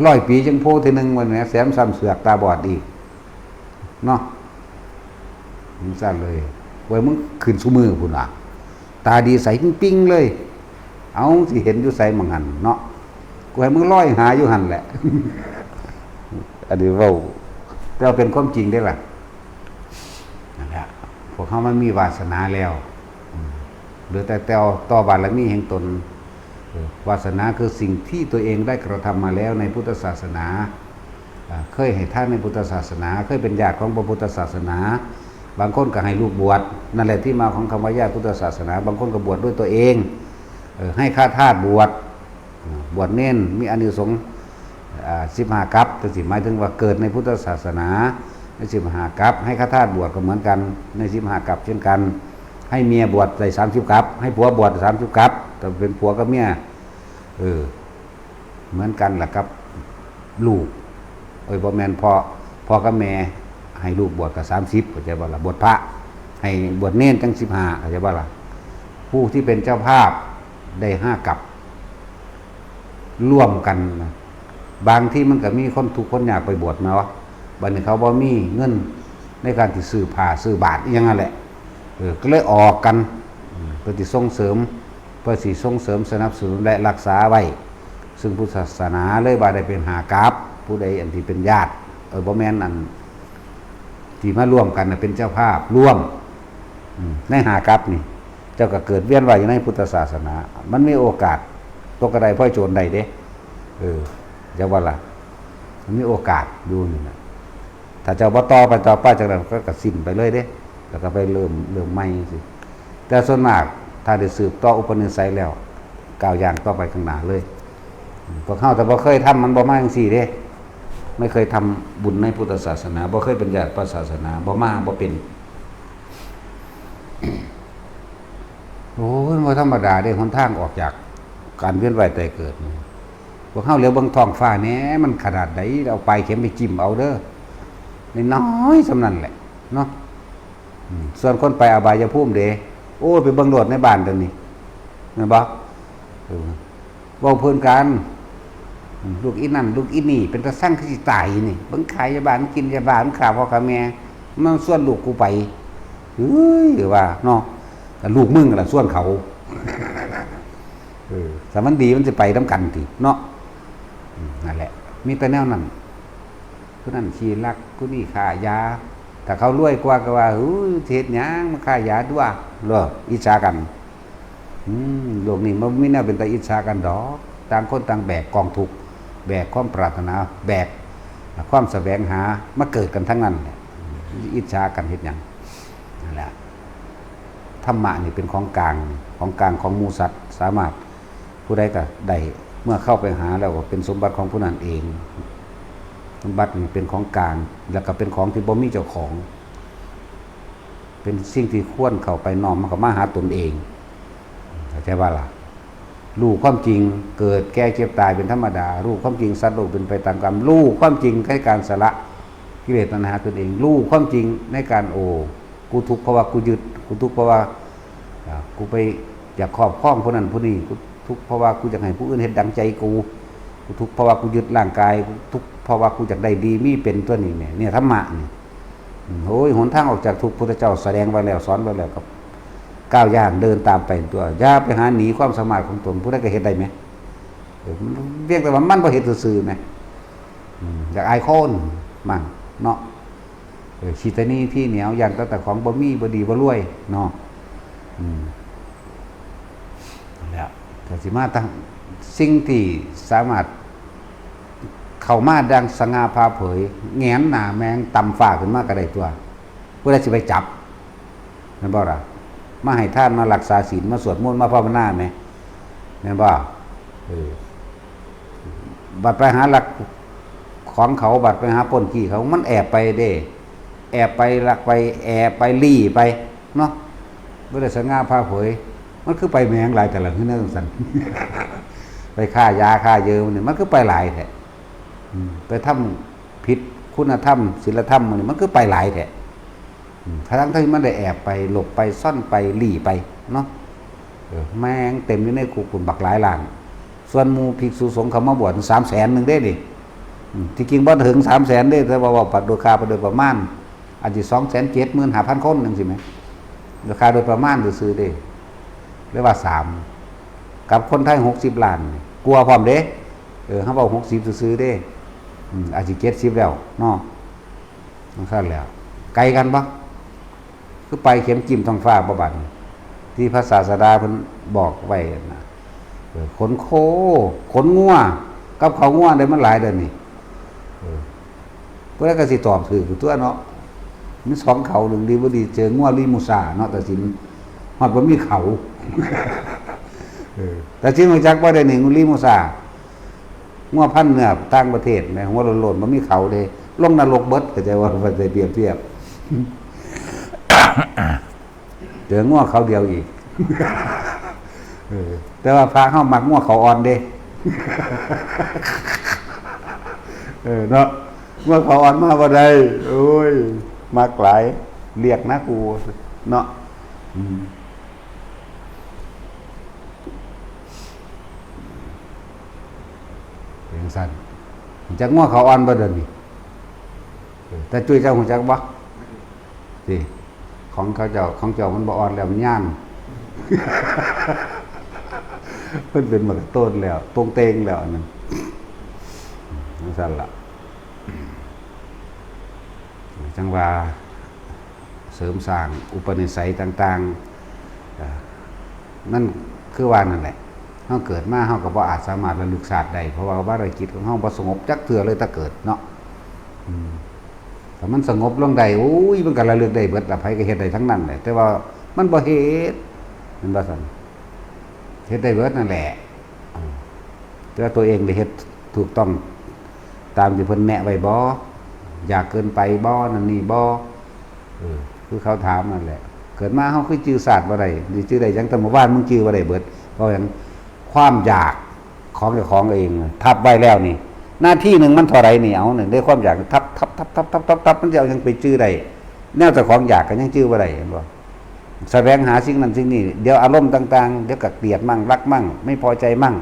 ร้อยปีจั่งโผล่เทื่อหนึ่ง ว่าแหม แถมซ้ำเสือกตาบอดอีก เนาะ มันซั่นเลย โอ้ย มึงขึ้นซุมื้อพุ้นว่ะ ตาดีใสปิ๊งๆ เลย เอา สิเห็นอยู่ไสหม่องหั่นเนาะ กูให้มึงลอยหาอยู่หั่นแหละ อันนี้เว้า แต่ว่าเป็นความจริงเด้ล่ะ นั่นแหละ พวกเฮามันมีวาสนาแล้ว อืม เหลือแต่ต่อ ต่อบารมีแห่งตน เออ วาสนาคือสิ่งที่ตัวเองได้กระทำมาแล้วในพุทธศาสนา อ่า เคยให้ทานในพุทธศาสนา เคยเป็นญาติของพระพุทธศาสนา บางคนก็ให้ลูกบวช นั่นแหละที่มาของคำว่าญาติพุทธศาสนา บางคนก็บวชด้วยตัวเอง เออ ให้ฆทาสบวช อ่า บวชเณรมีอานิสงส์ อ่า สิบห้ากัป จั่งซี้ หมายถึงว่าเกิดในพุทธศาสนา ในสิบห้ากัป ให้ฆทาสบวชก็เหมือนกัน ใน สิบห้ากัป เช่นกัน ให้เมียบวชได้ สามสิบกัป ให้ผัวบวช สามสิบกัป ถ้าเป็นผัวกับเมีย เออ เหมือนกันล่ะกับลูก เอ้ย บ่แม่น พ่อ พ่อกับแม่ให้ลูกบวชก็ สามสิบ เข้าใจบ่ล่ะ บวชพระ ให้บวชเณรจั่ง สิบห้า เข้าใจบ่ล่ะ ผู้ที่เป็นเจ้าภาพได้ ห้ากัป ร่วมกันนะ บางที่มันก็มีคนทุกข์คนยากไปบวชแม่นบ่ บัดนี้เขาบ่มีเงินในการที่ซื้อผ้าซื้อบาตรอิหยังนั่นแหละ เออ ก็เลยออกกัน อืม เพื่อที่ส่งเสริม เพื่อสิส่งเสริมสนับสนุนและรักษาไว้ ซึ่งพุทธศาสนาเลยว่าได้เป็นห้ากัป ผู้ใดอันที่เป็นญาติ เออ บ่แม่นอันที่มาร่วมกันน่ะเป็นเจ้าภาพร่วม อืม ในห้ากัปนี่ เจ้าก็เกิดเวียนว่ายอยู่ในพุทธศาสนา มันมีโอกาส ตกกระไดพลอยโจรได้เด้ เออ จั่งว่าล่ะ มันมีโอกาสอยู่นี่นะ ถ้าเจ้าบ่ต่อไปต่อไปจั่งนั้นก็ ก็สิ้นไปเลยเด้ แล้วก็ไปเริ่ม เริ่มใหม่จั่งซี้ แต่ส่วนมากถ้าได้สืบต่ออุปนิสัยแล้ว ก้าวย่างต่อไปข้างหน้าเลย พวกเฮาถ้าบ่เคยทำมันบ่มาจั่งซี้เด้ ไม่เคยทำบุญในพุทธศาสนา บ่เคยเป็นญาติพระศาสนา บ่มา บ่เป็น โอ้ย บ่ธรรมดาเด้ หนทางออกจากการเวียนว่ายตายเกิดนี่ พวกเฮาเหลียวเบิ่งท้องฟ้าแหน่ มันขนาดใด เอาปลายเข็มไปจิ้มเอาเด้อ น้อยๆ ส่ำนั้นแหละ เนาะ อืม ส่วนคนไปอบายภูมิเด้ โอ้ย ไปเบิ่งโลดในบ้านเดี๋ยวนี้ แม่นบ่ เออ เว้าพื้นกัน อืม ลูกอีนั่น ลูกอีนี่ เป็นตาซังคือสิตายนี่ เบิ่งขายยาบ้า มันกินยาบ้า มันฆ่าพ่อฆ่าแม่ มันชวนลูกกูไป เฮ้ย ว่าเนาะ แต่ลูกมึงล่ะชวนเขา เออ ถ้ามันดีมันสิไปนำกันติ เนาะ อืม นั่นแหละ มีแต่แนวนั้น ผู้นั้นขี้ลัก ผู้นี้ค้ายา ถ้าเขารวยกว่าก็ว่า เฮ้ย สิเฮ็ดหยังมาค้ายาตั่ว เหรอ อิจฉากัน อืม โลกนี้มันมีแนวเป็นตาอิจฉากันดอก ต่างคนต่างแบกกองทุกข์ แบกความปรารถนา แบกความแสวงหา มาเกิดกันทั้งนั้นแหละ อิจฉากันเฮ็ดหยัง นั่นแหละ ธรรมะนี่เป็นของกลาง ของกลางของหมู่สัตว์ สามารถ ผู้ใดก็ได้ เมื่อเข้าไปหาแล้วก็เป็นสมบัติของผู้นั้นเอง สมบัตินี่เป็นของกลาง แล้วก็เป็นของที่บ่มีเจ้าของ เป็นสิ่งที่ควรเข้าไปน้อมมันเข้ามาหาตนเอง เข้าใจบ่ล่ะ รู้ความจริง เกิดแก่เจ็บตายเป็นธรรมดา รู้ความจริงสัตว์โลกเป็นไปตามกรรม รู้ความจริงในการสละกิเลสตัณหาตนเอง รู้ความจริงในการ โอ้ กูทุกข์เพราะว่ากูยึด กูทุกข์เพราะว่า อ่า กูไปอยากครอบครองผู้นั้นผู้นี้ กูทุกข์เพราะว่ากูอยากให้ผู้อื่นเฮ็ดดังใจกู กูทุกข์เพราะว่ากูยึดร่างกาย กูทุกข์เพราะว่ากูอยากได้ดีมีเป็น ตัวนี้เนี่ย เนี่ยธรรมะนี่ อืม โอ้ย หนทางออกจากทุกข์พุทธเจ้าแสดงไว้แล้ว สอนไว้แล้ว ก็ก้าวย่างเดินตามไปตัว อย่าไปหาหนีความสามารถของตน ผู้ใดก็เฮ็ดได้ไหม เออ มันเพียงแต่ว่ามันบ่เฮ็ดซื่อๆไหม อืม อยากอายคนมั่งเนาะ เออ ขี้ตะหนี่ที่เหนียว ย่านแต่ของบ่มี บ่ดี บ่รวยเนาะ อืม แล้วก็สิมาตั้งสิ่งที่สามารถเข้ามาดังสง่าผ่าเผย แหงนหน้าแมงต่ำฟ้าขึ้นมาก็ได้ตัว ผู้ใดสิไปจับ แม่นบ่ล่ะ มาให้ทาน มารักษาศีล มาสวดมนต์ มาภาวนาแหม แม่นบ่ เออ บัดไปหาลักของเขา บัดไปหาปล้นขี้เขา มันแอบไปเด้ แอบไปลักไป แอบไปลี้ไปเนาะ บ่ได้สง่าผ่าเผย มันคือไปแหมงหลายแต่ละ คือแนวจั่งซั้น ไปค้ายาค้าเยอะนี่ มันคือไปหลายแท้ อืม ไปทำผิดคุณธรรมศีลธรรมนี่ มันคือไปหลายแท้ อืม ทั้งๆที่มันได้แอบไป หลบไป ซ่อนไป ลี้ไปเนาะ เออ แมงเต็มอยู่ในคุกพุ้นบักหลายล้าน ส่วนหมู่ภิกษุสงฆ์เข้ามาบวชสามแสนหนึ่งเด้นี่ อืม ที่จริงบ่ถึงสามแสนเด้ แต่ว่าเว้าปัดโดยค่าโดยประมาณ อาจสิสองแสนเจ็ดหมื่นห้าพันคนจั่งซี้แหม โดยค่าโดยประมาณซื่อๆเด้ หรือว่าสาม กับคนไทยหกสิบล้านนี่ กว่าพร้อมเด้ เออ เฮาเว้าหกสิบซื่อๆเด้ อืม อาจสิเจ็ดสิบแล้วเนาะ จั่งซั้นแหล้ว ไกลกันบ่ คือไปเข็มจิ้มท้องฟ้าบ่บัดนี้ ที่พระศาสดาเพิ่นบอกไว้นะ เออ ขนโค ขนงัว กับเขางัวได้มันหลายเด้อนี่ เออ ผู้ใดก็สิตอบถืกอยู่ตัวเนาะ มีสองเขา หนึ่งดีบ่ดี เจองัวลีมูซาเนาะ ตัดสิน ฮอดบ่มีเขา เออ ตัดสินรู้จักบ่ได้นี่ ลีมูซา งัวพันธุ์เนื้อต่างประเทศแหม หัวโล้นๆ บ่มีเขาเด้ ลงนรกเบิด เข้าใจว่า ไปเปรียบเทียบ เจองัวเขาเดียวอีก เออ แต่ว่าพระเฮามักงัวเขาอ่อนเด้ เออ เนาะ งัวเขาอ่อนมาบ่ได้ โอ้ย มักหลาย เรียกนะกู เนาะ อืม เป็นจั่งซั้น รู้จักงัวเขาอ่อนบ่เดี๋ยวนี้ เออ แต่จุ้ยเจ้ารู้จักบ่ สิ ของเขาเจ้า ของเจ้ามันบ่อ่อนแล้ว มันย่าน มันเป็นหมากกะโต้นแล้ว โต้งเต้งแล้วอันนั้น จั่งซั้นล่ะ จั่งว่า เสริมสร้างอุปนิสัยต่างๆ อ่า นั่นคือว่านั่นแหละ เฮาเกิดมาเฮาก็บ่อาจสามารถระลึกชาติได้ เพราะว่าภารกิจของเฮาบ่สงบจักเทื่อเลยแต่เกิดเนาะ อืม ถ้ามันสงบลงได้ โอ้ย มันก็ระลึกได้เบิดล่ะ ไผก็เฮ็ดได้ทั้งนั้นแหละ แต่ว่ามันบ่เฮ็ด แม่นบ่ซั่น เฮ็ดได้เบิดนั่นแหละ อืม แต่ว่าตัวเองได้เฮ็ดถูกต้อง ตามที่เพิ่นแนะไว้บ่ อยากเกินไปบ่ นั่นนี่บ่ เออ คือเขาถามนั่นแหละ เกิดมาเฮาคือจื่อชาติบ่ได้ สิจื่อได้หยัง แต่เมื่อวานมึงจื่อบ่ได้เบิด เพราะหยัง ความอยากของเจ้าของเองทับไว้แล้วนี่ นาทีหนึ่งมันเท่าไหร่นี่ เอานี่ ได้ความอยากทับ ทับ ทับ ทับ ทับ ทับ ทับ มันสิเอาหยังไปจื่อได้ แนวเจ้าของอยากก็ยังจื่อบ่ได้ เห็นบ่ แสวงหาสิ่งนั้นสิ่งนี้ เดี๋ยวอารมณ์ต่างๆ เดี๋ยวก็เกลียดมั่ง รักมั่ง ไม่พอใจมั่ง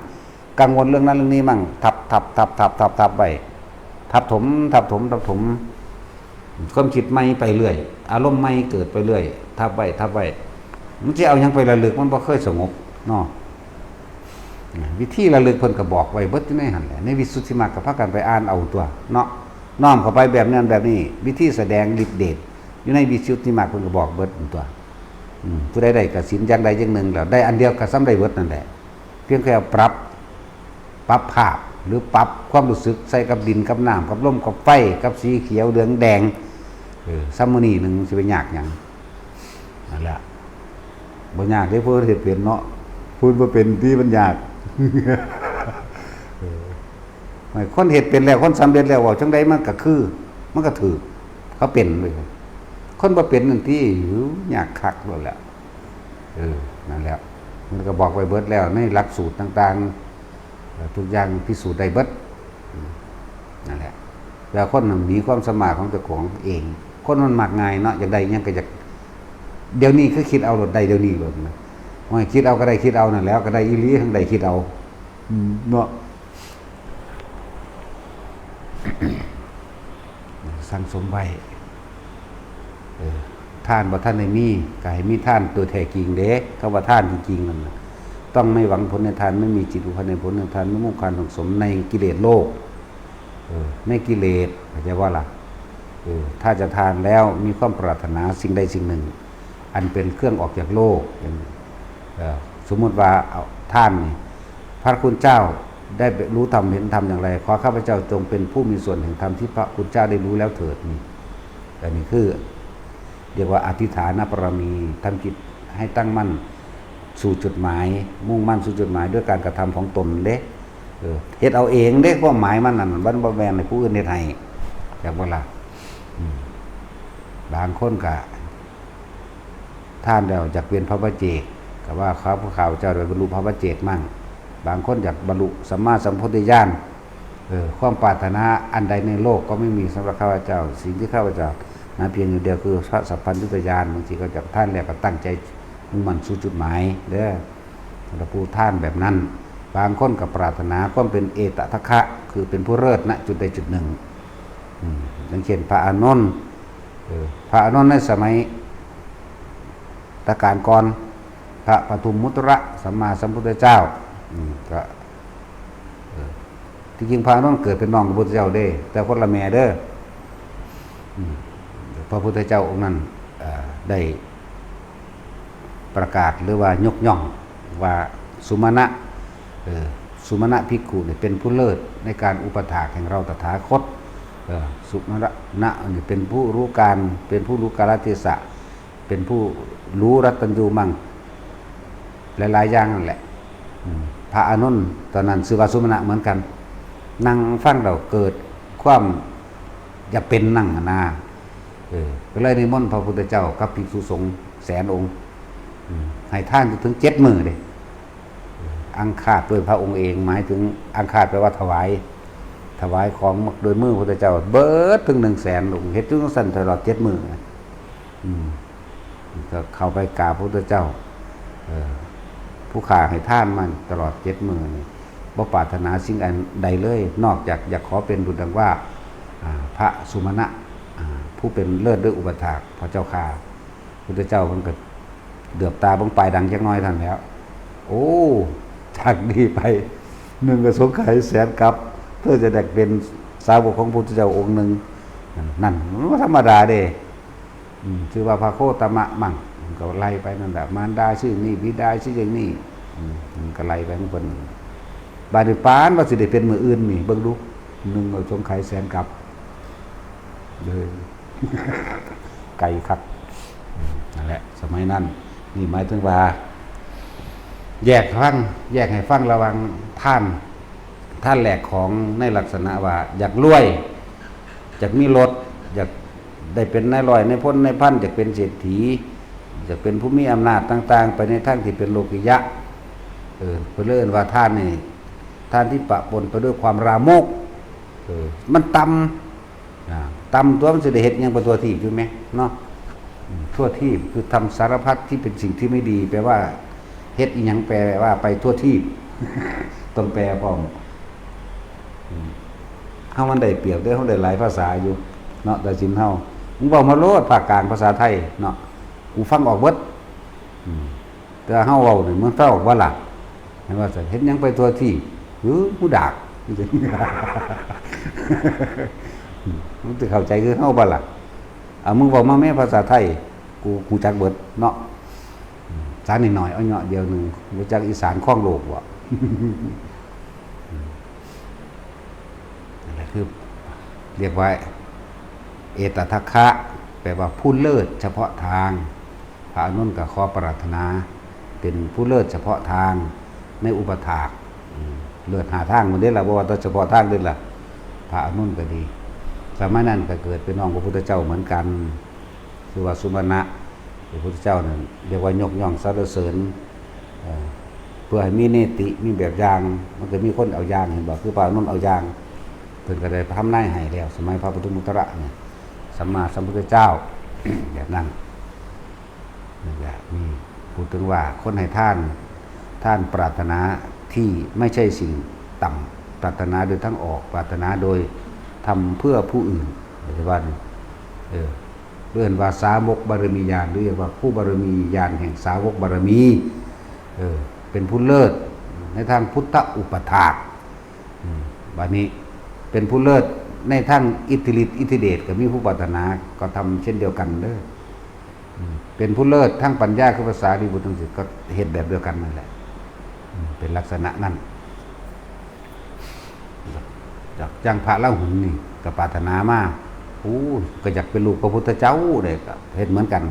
กังวลเรื่องนั้นเรื่องนี้มั่ง ทับ ทับ ทับ ทับ ทับ ทับไว้ ทับถม ทับถม ทับถม ความคิดใหม่ไปเรื่อย อารมณ์ใหม่เกิดไปเรื่อย ทับไว้ ทับไว้ มันสิเอาหยังไประลึก มันบ่เคยสงบเนาะ วิธีระลึกเพิ่นก็บอกไว้เบิดอยู่ในหั่นแหละ ในวิสุทธิมรรคก็พากันไปอ่านเอาตั๊วเนาะ น้อมเข้าไปแบบนั้นแบบนี้ วิธีแสดงฤทธิ์เดชอยู่ในวิสุทธิมรรคเพิ่นก็บอกเบิดตั๊ว อืม ผู้ใดได้กสิณอย่างใดอย่างหนึ่งแล้ว ได้อันเดียวก็ส่ำได้เบิดนั่นแหละ เพียงแค่ปรับ ปรับภาพ หรือปรับความรู้สึกใส่กับดิน กับน้ำ กับลม กับไฟ กับสีเขียว เหลือง แดง เออ ส่ำมื้อนี้หนึ่ง สิไปยากหยัง นั่นแหละ บ่ยากเด้ ผู้เฮ็ดเป็นเนาะ ผู้บ่เป็นติมันยาก เออ คนเฮ็ดเป็นแล้ว คนสำเร็จแล้ว เว้าจั่งใดมันก็คือ มันก็ถืก เขาเป็นเลย คนบ่เป็นนั่นติ โอ้ ยากคักโลดแหละ เออ นั่นแหละ มันก็บอกไว้เบิดแล้วในหลักสูตรต่างๆ เอ่อ ทุกอย่างพิสูจน์ได้เบิด อืม นั่นแหละ แต่คนน่ะหนีความสามารถของเจ้าของเอง คนมันมักง่ายเนาะ อยากได้หยังก็อยาก เดี๋ยวนี้คือคิดเอาโลด ได้เดี๋ยวนี้โลดนะ โอ้ย คิดเอาก็ได้ คิดเอานั่นแหล้ว ก็ได้อีหลี ทั้งได้คิดเอา อืม เนาะ สั่งสมไว้ เออ ทานบ่ทันได้มี ก็ให้มีทานตัวแท้จริงเด้ คำว่าทานจริงๆนั่นน่ะ ต้องไม่หวังผลในทาน ไม่มีจิตผูกพันในผลในทาน ไม่มุ่งการสั่งสมในกิเลสโลภ เออ ในกิเลส เข้าใจบ่ล่ะ เออ ถ้าจะทานแล้วมีความปรารถนาสิ่งใดสิ่งหนึ่ง อันเป็นเครื่องออกจากโลก อย่าง เอ่อ สมมุติว่าเอาทานนี่ พระคุณเจ้าได้รู้ธรรมเห็นธรรมอย่างไร ขอข้าพเจ้าจงเป็นผู้มีส่วนแห่งธรรมที่พระคุณเจ้าได้รู้แล้วเถิด นี่ อันนี้คือ เรียกว่าอธิษฐานบารมี ทำจิตให้ตั้งมั่นสู่จุดหมาย มุ่งมั่นสู่จุดหมายด้วยการกระทำของตนเด้ เออ เฮ็ดเอาเองเด้ ความหมายมันนั่น มันบ่แม่นให้ผู้อื่นเฮ็ดให้ จักบ่ล่ะ อืม บางคนก็ ทานแล้วอยากเป็นพระปัจเจก ก็ว่าข้าพเจ้าได้บรรลุพระปัจเจกมั่ง บางคนอยากบรรลุสัมมาสัมโพธิญาณ เออ ความปรารถนาอันใดในโลกก็ไม่มีสำหรับข้าพเจ้า สิ่งที่ข้าพเจ้าหาเพียงอย่างเดียวคือพระสัพพัญญุตญาณ บางทีก็อยากทานแล้วก็ตั้งใจมุ่งมั่นสู่จุดหมายเด้อ สำหรับผู้ทานแบบนั้น บางคนก็ปรารถนาความเป็นเอตทัคคะ คือเป็นผู้เลิศณจุดใดจุดหนึ่ง อืม อย่างเช่นพระอานนท์ เออ พระอานนท์ในสมัย ตะกาลก่อน พระปทุมมุตระสัมมาสัมพุทธเจ้า อืม ก็ เออ ที่จริงพระอานนท์เกิดเป็นน้องพระพุทธเจ้าเด้ แต่คนละแม่เด้อ อืม พระพุทธเจ้าองค์นั้น เอ่อ ได้ประกาศหรือว่ายกย่องว่าสุมาณะ เออ สุมาณะภิกขุเนี่ยเป็นผู้เลิศในการอุปถากแห่งเราตถาคต เออ สุมาณะเนี่ยเป็นผู้รู้การ เป็นผู้รู้กาลเทศะ เป็นผู้รู้รัตตัญญูมั่ง หลายๆอย่างนั่นแหละ อืม พระอานนท์ตอนนั้นชื่อว่าสุมาณะเหมือนกัน นั่งฟังแล้วเกิดความอยากเป็นนั่งหั้นนะ เออ ก็เลยนิมนต์พระพุทธเจ้ากับภิกษุสงฆ์แสนองค์ อืม ให้ทานถึงเจ็ดมื้อเด้ อังคาสด้วยพระองค์เอง หมายถึงอังคาสแปลว่าถวาย ถวายของโดยมือพระพุทธเจ้า เบิดถึงหนึ่งแสนองค์ เฮ็ดอยู่จั่งซั้นตลอดเจ็ดมื้อนะ อืม ก็เข้าไปกราบพระพุทธเจ้า เออ ผู้ข้าให้ทานมาตลอดเจ็ดมื้อนี่ บ่ปรารถนาสิ่งอันใดเลย นอกจากอยากขอเป็นบุตรดังว่า อ่า พระสุมาณะ อ่า ผู้เป็นเลิศด้วยอุปถาก พระเจ้าข้า พุทธเจ้าเพิ่นก็เหลือบตาเบิ่งปลายดังจักหน่อยเท่านั้นแหล้ว โอ้ จากนี้ไป หนึ่งอสงไขยแสนกัป เธอจะได้เป็นสาวกของพระพุทธเจ้าองค์หนึ่ง นั่น มันบ่ธรรมดาเด้ อืม ชื่อว่าพระโคตมะมั่ง มันก็ไล่ไปนั่นแหละ มารดาชื่อนี้ บิดาชื่ออย่างนี้ อืม มันก็ไล่ไปของเพิ่น บาดนี้ปานว่าสิได้เป็นมื้ออื่นนี่ เบิ่งดู หนึ่งอสงไขยแสนกัป เออ ไกลคัก นั่นแหละ สมัยนั้น นี่หมายถึงว่า แยกฟัง แยกให้ฟังระหว่างทาน ท่านแหลกของในลักษณะว่าอยากรวย อยากมีรถ อยากได้เป็นนายร้อยนายพลนายพัน อยากเป็นเศรษฐี อยากเป็นผู้มีอำนาจต่างๆ ไปในทางที่เป็นโลกิยะ เออ เพิ่นเลยเอิ้นว่าทานนี่ ทานที่ปะปนไปด้วยความลามก เออ มันต่ำ อ่า ต่ำตัวมันสิได้เฮ็ดหยังไปทั่วทีปอยู่แหมเนาะ อืม ทั่วทีปคือทำสารพัดที่เป็นสิ่งที่ไม่ดี แปลว่าเฮ็ดอีหยังแปลว่าไปทั่วทีป ต้องแปลพร้อม อืม เฮามันได้เปรียบเด้อ เฮาได้หลายภาษาอยู่เนาะ ตัดสินเฮา มึงเว้ามาโลดภาคกลางภาษาไทยเนาะ กูฟังออกเบิด อืม แต่เฮาเว้านี่มันฟังออกบ่ล่ะ เห็นว่าซั่น เฮ็ดหยังไปทั่วทีป หือ หูดาก มึงสิเข้าใจคือเฮาบ่ล่ะ เอา มึงเว้ามาแม่ภาษาไทย กู กูจักเบิดเนาะ อืม สารนิดหน่อย เอาเหยาะเดียวหนึ่ง รู้จักอีสานครองโลกบ่ อืม นั่นแหละคือ เรียกว่า เอตทัคคะ แปลว่าผู้เลิศเฉพาะทาง พระอานนท์ก็ขอปรารถนา เป็นผู้เลิศเฉพาะทางในอุปถาก อืม เลิศห้าทางหมดเด้ล่ะ บ่ว่าแต่เฉพาะทางเด้ล่ะ พระอานนท์ก็ดี สมัยนั้นก็เกิดเป็นน้องพระพุทธเจ้าเหมือนกัน ชื่อว่าสุมาณะ พระพุทธเจ้านั่นเรียกว่ายกย่องสรรเสริญ เอ่อ เพื่อให้มีเนติ มีแบบอย่าง มันก็มีคนเอาอย่าง เห็นบ่ คือพระอานนท์เอาอย่าง เพิ่นก็ได้ทำนายให้แล้ว สมัยพระปทุมมุตระเนี่ย สัมมาสัมพุทธเจ้า แบบนั้น นั่นแหละ นี่พูดถึงว่าคนให้ทาน ทานปรารถนาที่ไม่ใช่สิ่งต่ำ ปรารถนาโดยทางออก ปรารถนาโดยทำเพื่อผู้อื่น ปัจจุบัน เออ เรียกว่าสาวกบารมีญาณ หรือเรียกว่าผู้บารมีญาณแห่งสาวกบารมี เออ เป็นผู้เลิศในทางพุทธอุปถาก อืม บัดนี้เป็นผู้เลิศในทางอิทธิฤทธิ์อิทธิเดช ก็มีผู้ปรารถนาก็ทำเช่นเดียวกันเด้อ อืม เป็นผู้เลิศทางปัญญาคือพระสารีบุตรจังซี้ ก็เฮ็ดแบบเดียวกันนั่นแหละ อืม เป็นลักษณะนั้น จาก จากพระราหุลนี่ก็ปรารถนามา โอ้ ก็อยากเป็นลูกพระพุทธเจ้าเด้ ก็เฮ็ดเหมือนกัน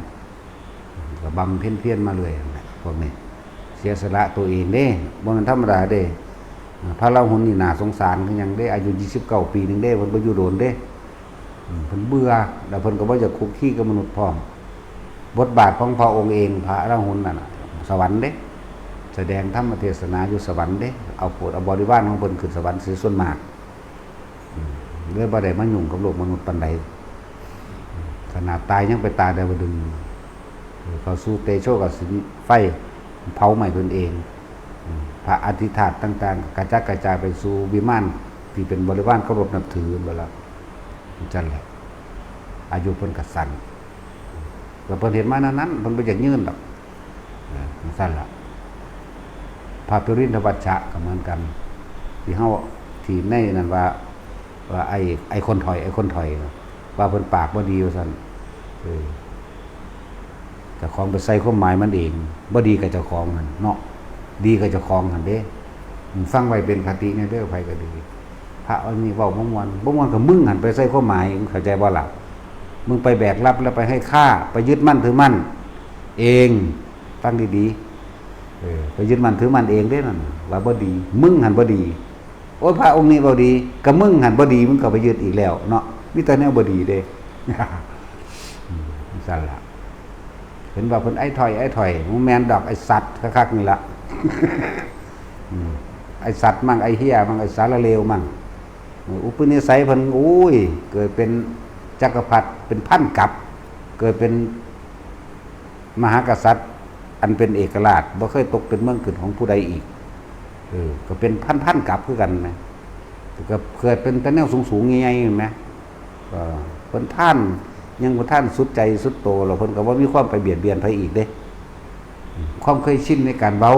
ก็บำเพ็ญเพียรมาเรื่อยนั่นแหละ พวกนี้ เสียสละตัวเองเด้ บ่แม่นธรรมดาเด้ พระราหุลนี่น่าสงสารคือหยังเด้ อายุยี่สิบเก้าปีหนึ่งเด้ เพิ่นบ่อยู่โดนเด้ อืม เพิ่นเบื่อ แล้วเพิ่นก็บ่อยากคุกคีกับมนุษย์พร้อม บทบาทของพระองค์เอง พระราหุลนั่นน่ะ สวรรค์เด้ แสดงธรรมเทศนาอยู่สวรรค์เด้ เอาโผดเอาบริวารของเพิ่นขึ้นสวรรค์เสียส่วนมาก อืม เลยบ่ได้มายุ่งกับโลกมนุษย์ปานใด ขนาดตายยังไปตายดาวดึงส์ เข้าสู่เตโชกสินไฟเผาไหม้เพิ่นเอง อืม พระอธิธาตุต่างๆ กระจัดกระจายไปสู่วิมานที่เป็นบริวารเคารพนับถือเบิดแล้ว จั่งแหละ อายุเพิ่นก็สั้น ก็เพิ่นเฮ็ดมาแนวนั้น เพิ่นบ่อยากยืนดอก เออ จั่งซั้นล่ะ พระปริณฑวัชชะก็เหมือนกัน ที่เฮา ที่ในนั้นว่า ว่าไอ้ ไอ้คนถอย ไอ้คนถอย ว่าเพิ่นปากบ่ดีว่าซั่น เออ เจ้าของไปใส่ความหมายมันเอง บ่ดีกับเจ้าของหั่นเนาะ ดีกับเจ้าของหั่นเด้ ฟังไว้เป็นคติแน่เด้อ ไผก็ดี พระองค์นี้เว้าบ่ม่วน บ่ม่วนก็มึงหั่นไปใส่ความหมาย มึงเข้าใจบ่ล่ะ มึงไปแบกรับแล้วไปให้ค่า ไปยึดมั่นถือมั่น เอง ฟังดีๆ เออ ไปยึดมั่นถือมั่นเองเด้นั่น ว่าบ่ดี มึงหั่นบ่ดี โอ้ย พระองค์นี้บ่ดี ก็มึงหั่นบ่ดี มึงก็ไปยึดอีกแล้วเนาะ มีแต่แนวบ่ดีเด้ อืม จั่งซั้นล่ะ เห็นว่าเพิ่นไอ้ถอย ไอ้ถอย บ่แม่นดอก ไอ้สัตว์คักๆนี่ล่ะ อืม ไอ้สัตว์มั่ง ไอ้เหี้ยมั่ง ไอ้สารเลวมั่ง เออ อุปนิสัยเพิ่น โอ้ย เกิดเป็นจักรพรรดิ เป็นพันกัป เกิดเป็นมหากษัตริย์ อันเป็นเอกราช บ่เคยตกเป็นเมืองขึ้นของผู้ใดอีก เออ ก็เป็นพันๆกัปคือกันนะ ก็เกิดเป็นแต่แนวสูงๆใหญ่ๆ เห็นไหม ก็เพิ่นทาน ยังบ่ทันสุดใจสุดโต แล้วเพิ่นก็บ่มีความไปเบียดเบียนไผอีกเด้ ความเคยชินในการเว้า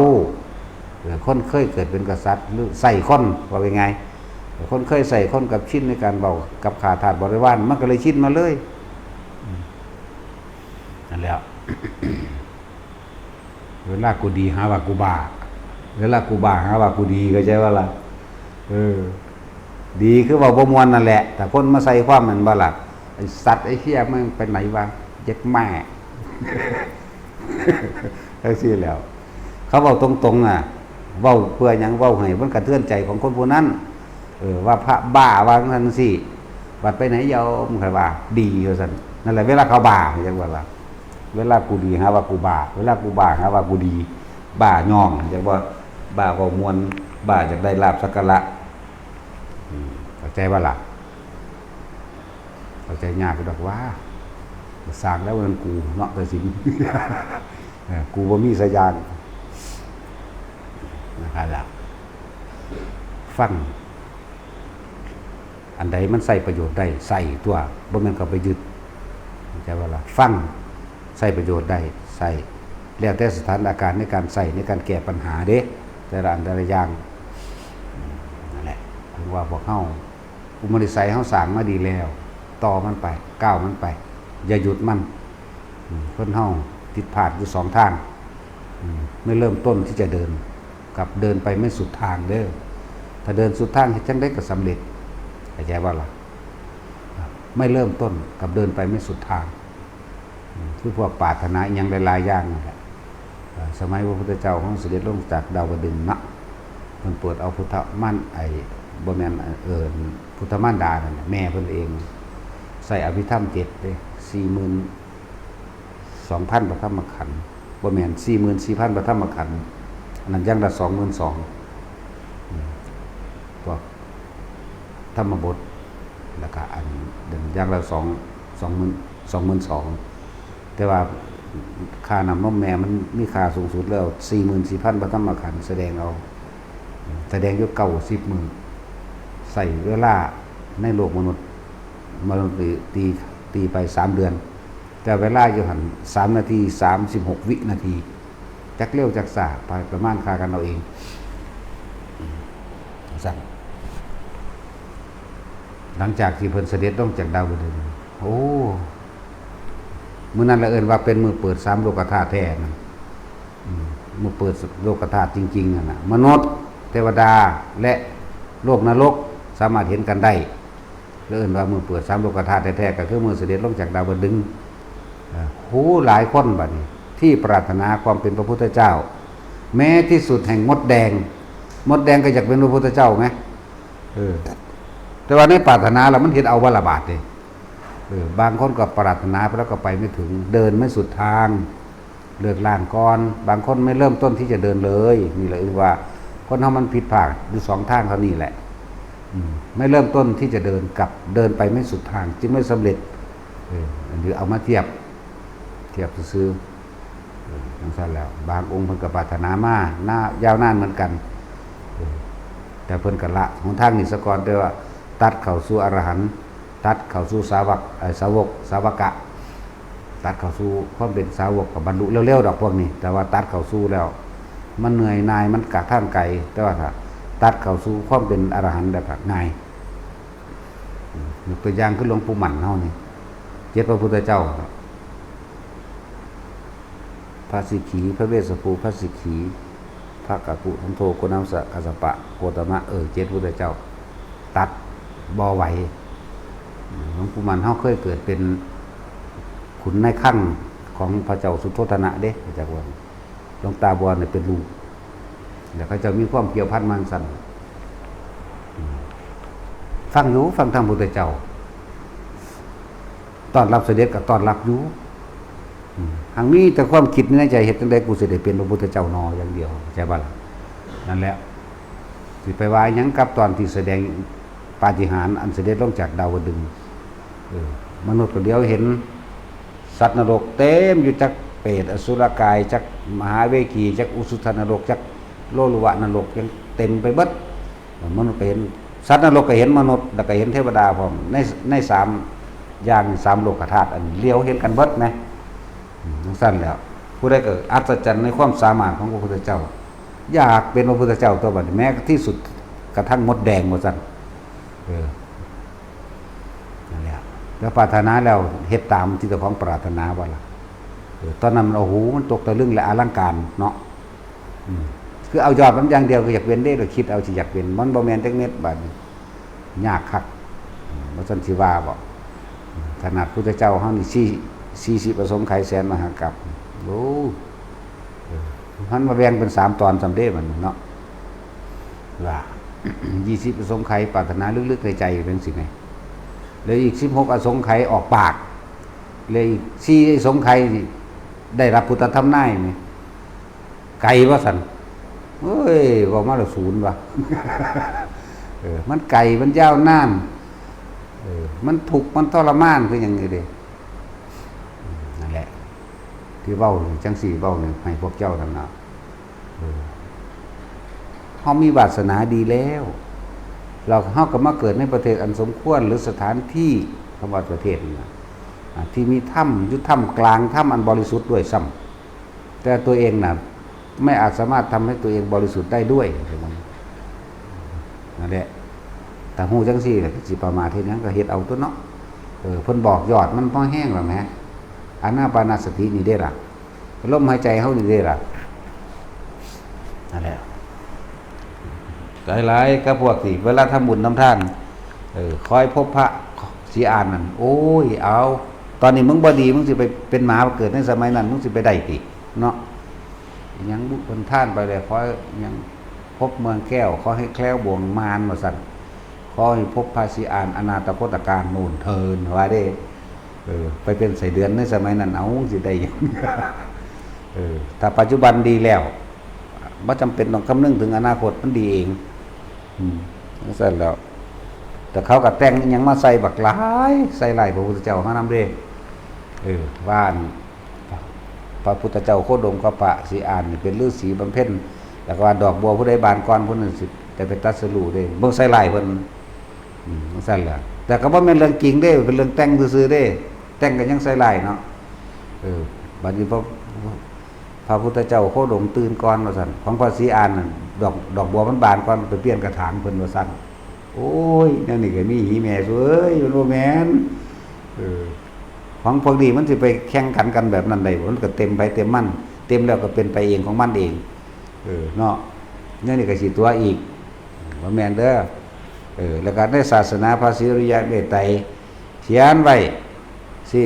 เออ คนเคยเกิดเป็นกษัตริย์ หรือใส่คน ว่าง่ายๆ คนเคยใส่คนกับชินในการเว้ากับข้าทาสบริวาร มันก็เลยชินมาเลย อืม นั่นแหละ เวลากูดีหาว่ากูบ้า เวลากูบ้าหาว่ากูดี เข้าใจบ่ล่ะ เออ ดีคือเว้าบ่ม่วนนั่นแหละ แต่คนมาใส่ความแม่นบ่ล่ะ ไอ้สัตว์ไอ้เหี้ย มึงไปไหนวะ เย็ดแม่ จั่งซี้แหล้ว เขาเว้าตรงๆ น่ะ เว้าเพื่อหยัง เว้าให้มันกระเทือนใจของคนผู้นั้น เออ ว่าพระบ้า ว่าจั่งซี้ บัดไปไหนโยม ใครว่า ดี ว่าซั่น นั่นแหละ เวลาเขาบ้า จักว่าล่ะ เวลากูดี หาว่ากูบ้า เวลากูบ้า หาว่ากูดี บ้าย่อง จักว่า บ้าเว้าม่วน บ้าอยากได้ลาภสักการะ อืม เข้าใจบ่ล่ะ เข้าใจยากอยู่ดอกว่า สร้างแล้วมันกูเนาะ แต่สิ เออ กูบ่มีสักอย่าง นะครับล่ะ ฟัง อันใดมันใช้ประโยชน์ได้ ใช้ตั๊ว บ่แม่นเข้าไปยึด เข้าใจบ่ล่ะ ฟัง ใช้ประโยชน์ได้ ใช้ แล้วแต่สถานการณ์ในการใช้ ในการแก้ปัญหาเด้ แต่ละอันแต่ละอย่าง อืม นั่นแหละ ถึงว่าพวกเฮา อุปนิสัยเฮาสร้างมาดีแล้ว ต่อมันไป ก้าวมันไป อย่าหยุดมัน อืม คนเฮาผิดพลาดอยู่สองทาง อืม ไม่เริ่มต้นที่จะเดิน กับเดินไปไม่สุดทางเด้อ ถ้าเดินสุดทางเฮ็ดจั่งใดก็สำเร็จ เข้าใจบ่ล่ะ ไม่เริ่มต้นกับเดินไปไม่สุดทาง อืม คือพวกปรารถนาอิหยังหลายๆอย่างนั่นแหละ เอ่อ สมัยพระพุทธเจ้าของเสด็จลงจากดาวดึงส์เนาะ เพิ่นโปรดเอาพุทธมาร ไอ้ บ่แม่น เอ่อ พุทธมารดานั่นแหละ แม่เพิ่นเอง ใช้อภิธรรมเจ็ดเด้ สี่หมื่นสองพันพระธรรมขันธ์ บ่แม่น สี่หมื่นสี่พันพระธรรมขันธ์ อันนั้นอย่างละสองหมื่นสอง อืม พวกธรรมบท แล้วก็อันอย่างละสอง สองหมื่น สองหมื่นสอง แต่ว่าค่าน้ำนมแม่มันมีค่าสูงสุดแล้ว สี่หมื่นสี่พันพระธรรมขันธ์ แสดงเอา แสดงอยู่เก้าสิบมื้อ ใช้เวลาในโลกมนุษย์ มนุษย์ตี ตี ตีไปสามเดือน แต่เวลาอยู่หั่น สามนาที สามสิบหกวินาที จักเร็วจักช้า ประมาณค่ากันเอาเอง อืม ซั่น หลังจากที่เพิ่นเสด็จลงจากดาวดึงส์ โอ้ มื้อนั้นละเอิ้นว่าเป็นมื้อเปิดสามโลกธาตุแท้นั่น อืม มื้อเปิดโลกธาตุจริงๆ นั่นน่ะ มนุษย์ เทวดา และโลกนรก สามารถเห็นกันได้ ละเอิ้นว่ามื้อเปิดสามโลกธาตุแท้ๆ ก็คือมื้อเสด็จลงจากดาวดึงส์ เอ่อ โห หลายคนบัดนี้ ที่ปรารถนาความเป็นพระพุทธเจ้า แม้ที่สุดแห่งมดแดง มดแดงก็อยากเป็นพระพุทธเจ้าไหม เออ แต่ว่าในปรารถนาแล้วมันเฮ็ดเอาบ่ละบาดเด้ เออ บางคนก็ปรารถนาไปแล้วก็ไปไม่ถึง เดินไม่สุดทาง เลิกล้างก่อน บางคนไม่เริ่มต้นที่จะเดินเลย นี่แหละเอิ้นว่า คนเฮามันผิดพลาดอยู่สองทางเท่านี้แหละ อืม ไม่เริ่มต้นที่จะเดิน กับเดินไปไม่สุดทาง จึงไม่สำเร็จ เออ อันนี้เอามาเทียบ เทียบซื่อๆ เออ จั่งซั่นแล้ว บางองค์เพิ่นก็ปรารถนามา นาน ยาวนานเหมือนกัน เออ แต่เพิ่นก็ละหนทางนี้ซะก่อน แต่ว่าตัดเข้าสู่อรหันต์ ตัดเข้าสู่สาวก เอ่อ สาวก สาวกะ ตัดเข้าสู่ความเป็นสาวกก็บรรลุเร็วๆ ดอกพวกนี้ แต่ว่าตัดเข้าสู่แล้ว มันเหนื่อยหน่าย มันกะทางไกล แต่ว่าถ้าตัดเข้าสู่ความเป็นอรหันต์แล้วก็ง่าย อืม ยกตัวอย่างคือหลวงปู่หมั่นเฮานี่ เจ็ดพระพุทธเจ้า พระสิกขี พระเวสสุภู พระสิกขี พระกัสสปุ สันโธ โกณาสสะ กัสสปะ โคตมะ เออ เจ็ดพุทธเจ้า ตัดบ่ไหว หลวงปู่หมั่นเฮาเคยเกิดเป็นขุนในครั้งของพระเจ้าสุโธทนะเด้ พระเจ้าว่า หลวงตาบัวเนี่ยเป็นลูก แล้วเขาเจ้ามีความเกี่ยวพันมาซั่น ฟังอยู่ ฟังธรรมพุทธเจ้า ต้อนรับเสด็จก็ต้อนรับอยู่ อืม หากมีแต่ความคิดในใจ เฮ็ดจั่งใดกูสิได้เป็นพระพุทธเจ้าหนอ อย่างเดียว เข้าใจบ่ล่ะ นั่นแหละ สิไปว่าหยังกับตอนที่แสดงปาฏิหาริย์อันเสด็จลงจากดาวดึงส์ เออ มนุษย์ก็เหลียวเห็น สัตว์นรกเต็มอยู่ จักเปรตอสุรกาย จักมหาเวขี จักอุชุทนรก จักโลลุวะนรก ยังเต็มไปเบิด มนุษย์ก็เห็น สัตว์นรกก็เห็นมนุษย์ แล้วก็เห็นเทวดาพร้อม ใน ในสามอย่าง สามโลกธาตุ อันเหลียวเห็นกันเบิดนะ อืม จั่งซั่นแล้ว ผู้ใดก็อัศจรรย์ในความสามารถของพระพุทธเจ้า อยากเป็นพระพุทธเจ้าตั๊วบัดนี้ แม้ที่สุดกระทั่งมดแดงว่าซั่น เออ นั่นแหละ แล้วปรารถนาแล้วเฮ็ดตามที่เจ้าของปรารถนาบ่ล่ะ เออ ตอนนั้นมัน โอ้โห มันตกตะลึงและอลังการเนาะ อืม คือเอายอดมันอย่างเดียวก็อยากเป็นเด้ เราคิดเอาสิอยากเป็น มันบ่แม่นจักเม็ด บัดนี้ ยากคัก อืม บ่ซั่นสิว่าบ่ ขนาดพุทธเจ้าเฮานี่ สี่ สี่สิบอสงไขยแสนมหากัป โอ้ เออ มันมาแบ่งเป็นสามตอนซ้ำเด้ บัดนี้เนาะ ว่า ยี่สิบอสงไขยปรารถนาลึกๆในใจเป็นสิไง แล้วอีกสิบหกอสงไขยออกปาก แล้วอีกสี่อสงไขยนี่ได้รับพุทธธรรมนายนี่ ไกลว่าสัน เอ้ยบอกมาละศูนย์วะ เออ มันไกล มันยาวนาน เออ มันทุกข์ มันทรมาน คือหยังนี่เด้ นั่นแหละ ที่เว้านี่จังสี่เว้านี่ให้พวกเจ้านั่นนะ เออ เฮามีวาสนาดีแล้ว เรา เฮาก็มาเกิดในประเทศอันสมควร หรือสถานที่ คำว่าประเทศนี่นะ อ่า ที่มีถ้ำ อยู่ถ้ำกลางถ้ำอันบริสุทธิ์ด้วยซ้ำ แต่ตัวเองน่ะ ไม่อาจสามารถทำให้ตัวเองบริสุทธิ์ได้ด้วย นั่นแหละ ถ้าฮู้จังซี่แหละ สิประมาทเฮ็ดหยังก็เฮ็ดเอาตั๊วเนาะ เออ เพิ่นบอกยอดมันพอแฮงแล้วแหม อานาปานสตินี่เด้ล่ะ ลมหายใจเฮานี่เด้ล่ะ นั่นแหละ หลายๆ กับพวกที่เวลาทำบุญทำทาน เออ คอยพบพระศรีอานนั่น โอ้ย เอา ตอนนี้มึงบ่ดี มึงสิไปเป็นหมาเกิดในสมัยนั้น มึงสิไปได้ติ เนาะ หยังบุญทานไปเลย ขอหยังพบเมืองแก้ว ขอให้แคล้วบ่วงมาร ว่าซั่น ขอให้พบพระศรีอานอนาถคตการโน่นเทิน ว่าเด้ เออ ไปเป็นไส้เดือนในสมัยนั้น เอา สิได้หยัง เออ ถ้าปัจจุบันดีแล้ว บ่จำเป็นต้องคำนึงถึงอนาคต มันดีเอง อืม จั่งซั่นแล้ว แต่เขาก็แต่งอิหยังมาใส่บักหลาย ใส่ร้ายพระพุทธเจ้าเฮานำเด้ เออ ว่าอัน พระพุทธเจ้าโคดมกับพระศรีอานนี่เป็นฤาษีบำเพ็ญ แล้วก็ว่าดอกบัวผู้ใดบานก่อนผู้นั้นสิได้ไปตรัสรู้เด้ เบิ่งใส่ร้ายเพิ่น อืม จั่งซั่นแหละ แต่ก็บ่แม่นเรื่องจริงเด้ เป็นเรื่องแต่งซื่อๆเด้ แต่งก็ยังใส่ร้ายเนาะ เออ บัดนี้พระ พระพุทธเจ้าโคดมตื่นก่อนว่าซั่น ของพระศรีอานนั่น ดอก ดอกบัวมันบานก่อน ไปเปลี่ยนกระถางเพิ่นว่าซั่น โอ้ย แนวนี้ก็มีหีแม่ซุเอ้ย มันบ่แม่น เออ ของพวกนี้มันสิไปแข่งขันกันแบบนั้นได้บ่ มันก็เต็มไผเต็มมัน เต็มแล้วก็เป็นไปเองของมันเอง เออ เนาะ แนวนี้ก็สิตั๋วอีก บ่แม่นเด้อ เออ แล้วก็ในศาสนาพระศรีอริยะเมตไตร เขียนไว้สิ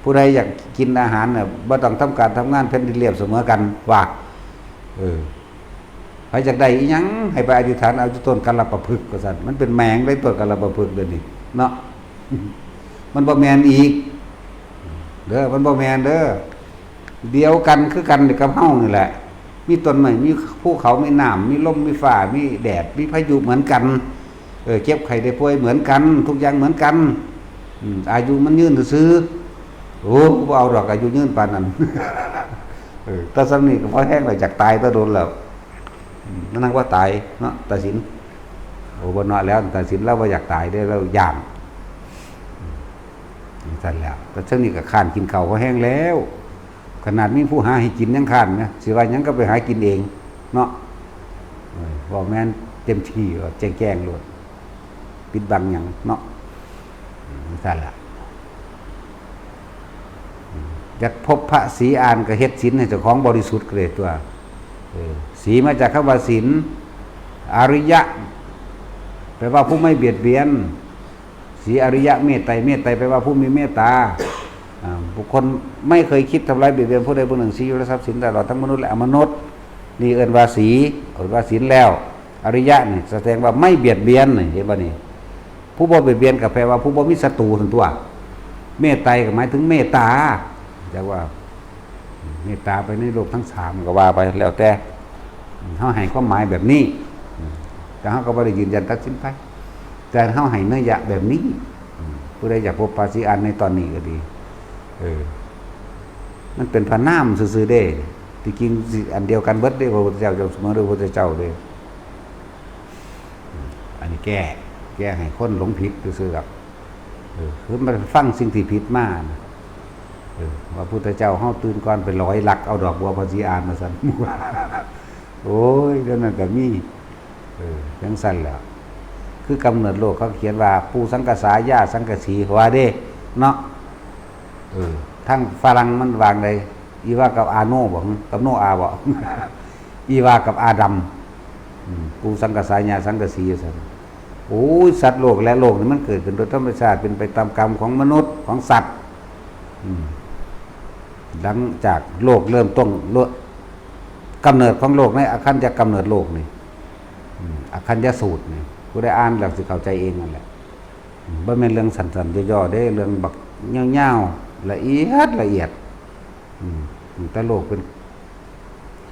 ผู้ใดอยากกินอาหารน่ะ บ่ต้องทำการทำงาน แผ่นดินเรียบเสมอกัน ว่า เออ ใครอยากได้อีหยัง ให้ไปอธิษฐานเอาอยู่ต้นกัลปะพฤกษ์ ว่าซั่น มันเป็นแมงได้ต้นกัลปะพฤกษ์เดี๋ยวนี้ เนาะ มันบ่แม่นอีก เด้อ มันบ่แม่นเด้อ เดียวกันคือกันกับเฮานี่แหละ มีต้นไม้ มีภูเขา มีน้ำ มีลม มีฟ้า มีแดด มีพายุเหมือนกัน เออ เจ็บไข้ได้ป่วยเหมือนกัน ทุกอย่างเหมือนกัน อืม อายุมันยืนซื่อๆ โอ้ บ่เอาดอกอายุยืนปานนั้น เออ แต่ส่ำนี้ก็พอแฮงแล้ว อยากตายแต่โดนแล้ว อืม มันนั่งว่าตายเนาะ ตาสิน โอ้ บ่เนาะแล้ว ตาสินลาวบ่อยากตายเด้ ลาวย้าน อืม จั่งซั่นแหล้ว แต่ส่ำนี้ก็ค้านกินข้าวพอแฮงแล้ว ขนาดมีผู้หาให้กินยังค้านนะ สิว่าหยังก็ไปหากินเอง เนาะ เออ เว้าแม่นเต็มที่ เว้าแจ้งๆโลด ปิดบังหยังเนาะ อืม จั่งซั่นล่ะ อืม อยากพบพระศรีอานก็เฮ็ดศีลให้เจ้าของบริสุทธิ์ก็เลยตั๊ว เออ ศรีมาจากคำว่าศีล อริยะ แปลว่าผู้ไม่เบียดเบียน ศรีอริยะเมตไตร เมตไตรแปลว่าผู้มีเมตตา อ่า บุคคลไม่เคยคิดทำร้ายเบียดเบียนผู้ใดผู้หนึ่ง ศรีอยู่และทรัพย์สินตลอดทั้งมนุษย์และอมนุษย์ นี่เอิ้นว่าศรี เอิ้นว่าศีลแล้ว อริยะนี่แสดงว่าไม่เบียดเบียนนี่ เห็นบ่นี่ ผู้บ่เบียดเบียนก็แปลว่าผู้บ่มีศัตรูซั่นตั๊ว เมตไตรก็หมายถึงเมตตา จักว่า เมตตาไปในโลกทั้งสามก็ว่าไป แล้วแต่ เฮาให้ความหมายแบบนี้ แต่เฮาก็บ่ได้ยืนยันตัดสินไป แต่เฮาให้นัยยะแบบนี้ ผู้ใดอยากพบพระศรีอานในตอนนี้ก็ดี เออ มันเป็นพระนามซื่อๆเด้ ที่จริงสิอันเดียวกันเบิดเด้ พระพุทธเจ้าจงเสมอด้วยพระพุทธเจ้าเด้ อันนี้แก้ แก้ให้คนหลงผิดซื่อๆดอก เออ คือมันฟังสิ่งที่ผิดมานะ เออ ว่าพุทธเจ้าเฮาตื่นก่อนไปลอยลักเอาดอกบัวพระศรีอานมาซั่น โอ้ย เดี๋ยวนั้นก็มี เออ จั่งซั่นแหละ คือกำเนิดโลกเขาเขียนว่า ปูสังกสายาสังกสี ว่าเด้ เนาะ เออ ทางฝรั่งมันวางใด อีวากับอาโนบ่ กับโนอาบ่ อีวากับอาดัม อืม ปูสังกสายาสังกสี ว่าซั่น โอ้ย สัตว์โลกและโลกนี่มันเกิดขึ้นโดยธรรมชาติ เป็นไปตามกรรมของมนุษย์ ของสัตว์ อืม หลังจากโลกเริ่มต้น โลก กำเนิดของโลกในอาคันจะกำเนิดโลกนี่ อืมอคัญญสูตรนี่ ผู้ใดอ่านแล้วสิเข้าใจเองนั่นแหละ อืมบ่แม่นเรื่องสั้นๆย่อๆเด้ เรื่องบักยาวๆละเอียดละเอียด อืมตั้งแต่โลกเป็น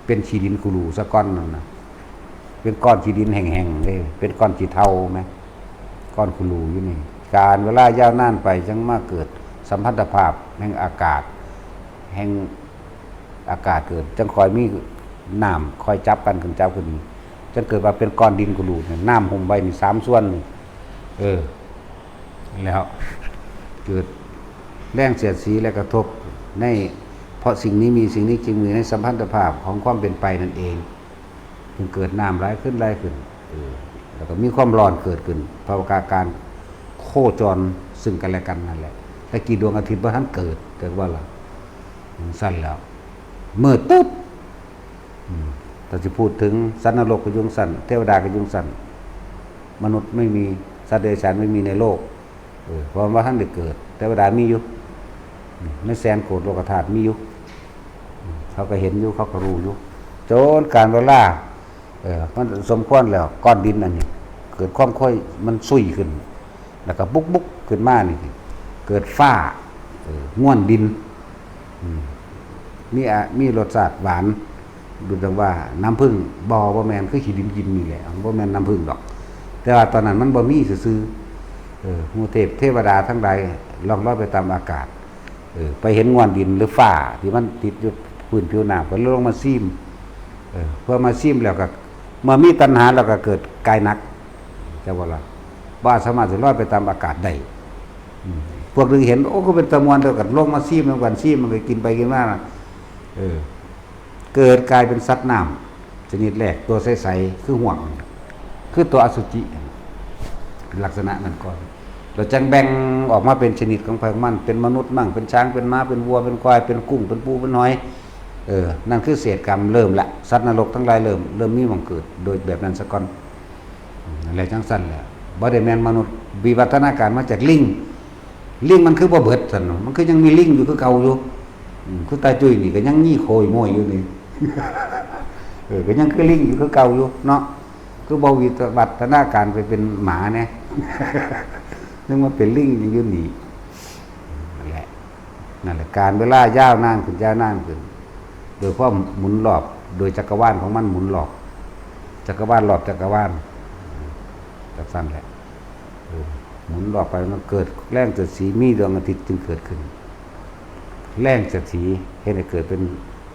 เป็นขี้ดินคูรูซะก่อนนั่นนะ เป็นก้อนขี้ดินแห้งๆเลย เป็นก้อนขี้เถ้าไหม ก้อนคูรูอยู่นี่ การเวลายาวนานไปจังมาเกิดสัมพันธภาพแห่งอากาศ แห่งอากาศเกิด จังคอยมีน้ำคอยจับกันขึ้นจับขึ้น จังเกิดว่าเป็นก้อนดินคูรูเนี่ย น้ำหุ้มไว้นี่สามส่วนนี่ เออ แล้ว เกิดแรงเสียดสีและกระทบใน เพราะสิ่งนี้มี สิ่งนี้จึงมีในสัมพันธภาพของความเป็นไปนั่นเอง จึงเกิดน้ำไหลขึ้นไหลขึ้น เออ แล้วก็มีความร้อนเกิดขึ้น เพราะว่าการโคจรซึ่งกันและกันนั่นแหละ แต่กี่ดวงอาทิตย์บ่ทันเกิด แต่ว่าล่ะ สั้นแล้ว มืดตึ๊บ อืม ถ้าสิพูดถึงสัตว์นรกก็อยู่จั่งซั่น เทวดาก็อยู่จั่งซั่น มนุษย์ไม่มี สัตว์เดรัจฉานไม่มีในโลก เออ เพราะว่าทันได้เกิด เทวดามีอยู่ อืม ในแสนโกดโลกธาตุมีอยู่ อืม เขาก็เห็นอยู่ เขาก็รู้อยู่ จนกาลเวลา เออ มันสมควรแล้ว ก้อนดินอันนี้ เกิดความค่อย มันซุยขึ้น แล้วก็บุกบุกขึ้นมานี่ เกิดฟ้า เออ ง่วนดิน อืม มีอะ มีรสชาติหวาน ดูดังว่าน้ำผึ้ง บ่ บ่แม่น คือขี้ดินกินนี่แหละ บ่แม่นน้ำผึ้งดอก แต่ว่าตอนนั้นมันบ่มีซื่อๆ เออ หมู่เทพเทวดาทั้งหลายล่องลอยไปตามอากาศ เออ ไปเห็นง่วนดินหรือฟ้าที่มันติดอยู่พื้นผิวน้ำ ก็เลยลงมาซิม เออ เพื่อมาซิมแล้วก็ เมื่อมีตัณหาแล้วก็เกิดกายหนัก เจ้าว่าล่ะ บ่สามารถสิลอยไปตามอากาศได้ อืม พวกหนึ่งเห็น โอ้ ก็เป็นตะมวนเดียวกัน ลงมาซิมนำกัน ซิมมันก็กินไปกินมาน่ะ เออ เกิดกลายเป็นสัตว์น้ำชนิดแรก ตัวใสๆ คือฮวก คือตัวอสุจิ ลักษณะนั้นก่อน แล้วจังแบ่งออกมาเป็นชนิดของไผของมัน เป็นมนุษย์มั่ง เป็นช้าง เป็นม้า เป็นวัว เป็นควาย เป็นกุ้ง เป็นปู เป็นหอย เออ นั่นคือเศษกรรม เริ่มละ สัตว์นรกทั้งหลายเริ่ม เริ่มมีหม่องเกิด โดยแบบนั้นซะก่อน อืม นั่นแหละจังซั่นแหละ บ่ได้แม่นมนุษย์ วิวัฒนาการมาจากลิง ลิงมันคือบ่เบิดซั่นเนาะ มันคือยังมีลิงอยู่คือเก่าอยู่ อืม คือตาจุ้ยนี่ก็ยังมีโขยโมยอยู่นี่ เออ ก็ยังคือลิงอยู่คือเก่าอยู่เนาะ คือบ่วิวัฒนาการไปเป็นหมาแน่ นึกว่าเป็นลิงยังอยู่นี่ นั่นแหละ นั่นแหละ การเวลายาวนานขึ้น ยาวนานขึ้น โดยความหมุนรอบ โดยจักรวาลของมันหมุนรอบ จักรวาลรอบจักรวาล จังซั่นแหละ เออ หมุนรอบไป มันเกิดแรงเสียดสี มีดวงอาทิตย์จึงเกิดขึ้น แรงเสียดสีเฮ็ดให้เกิดเป็น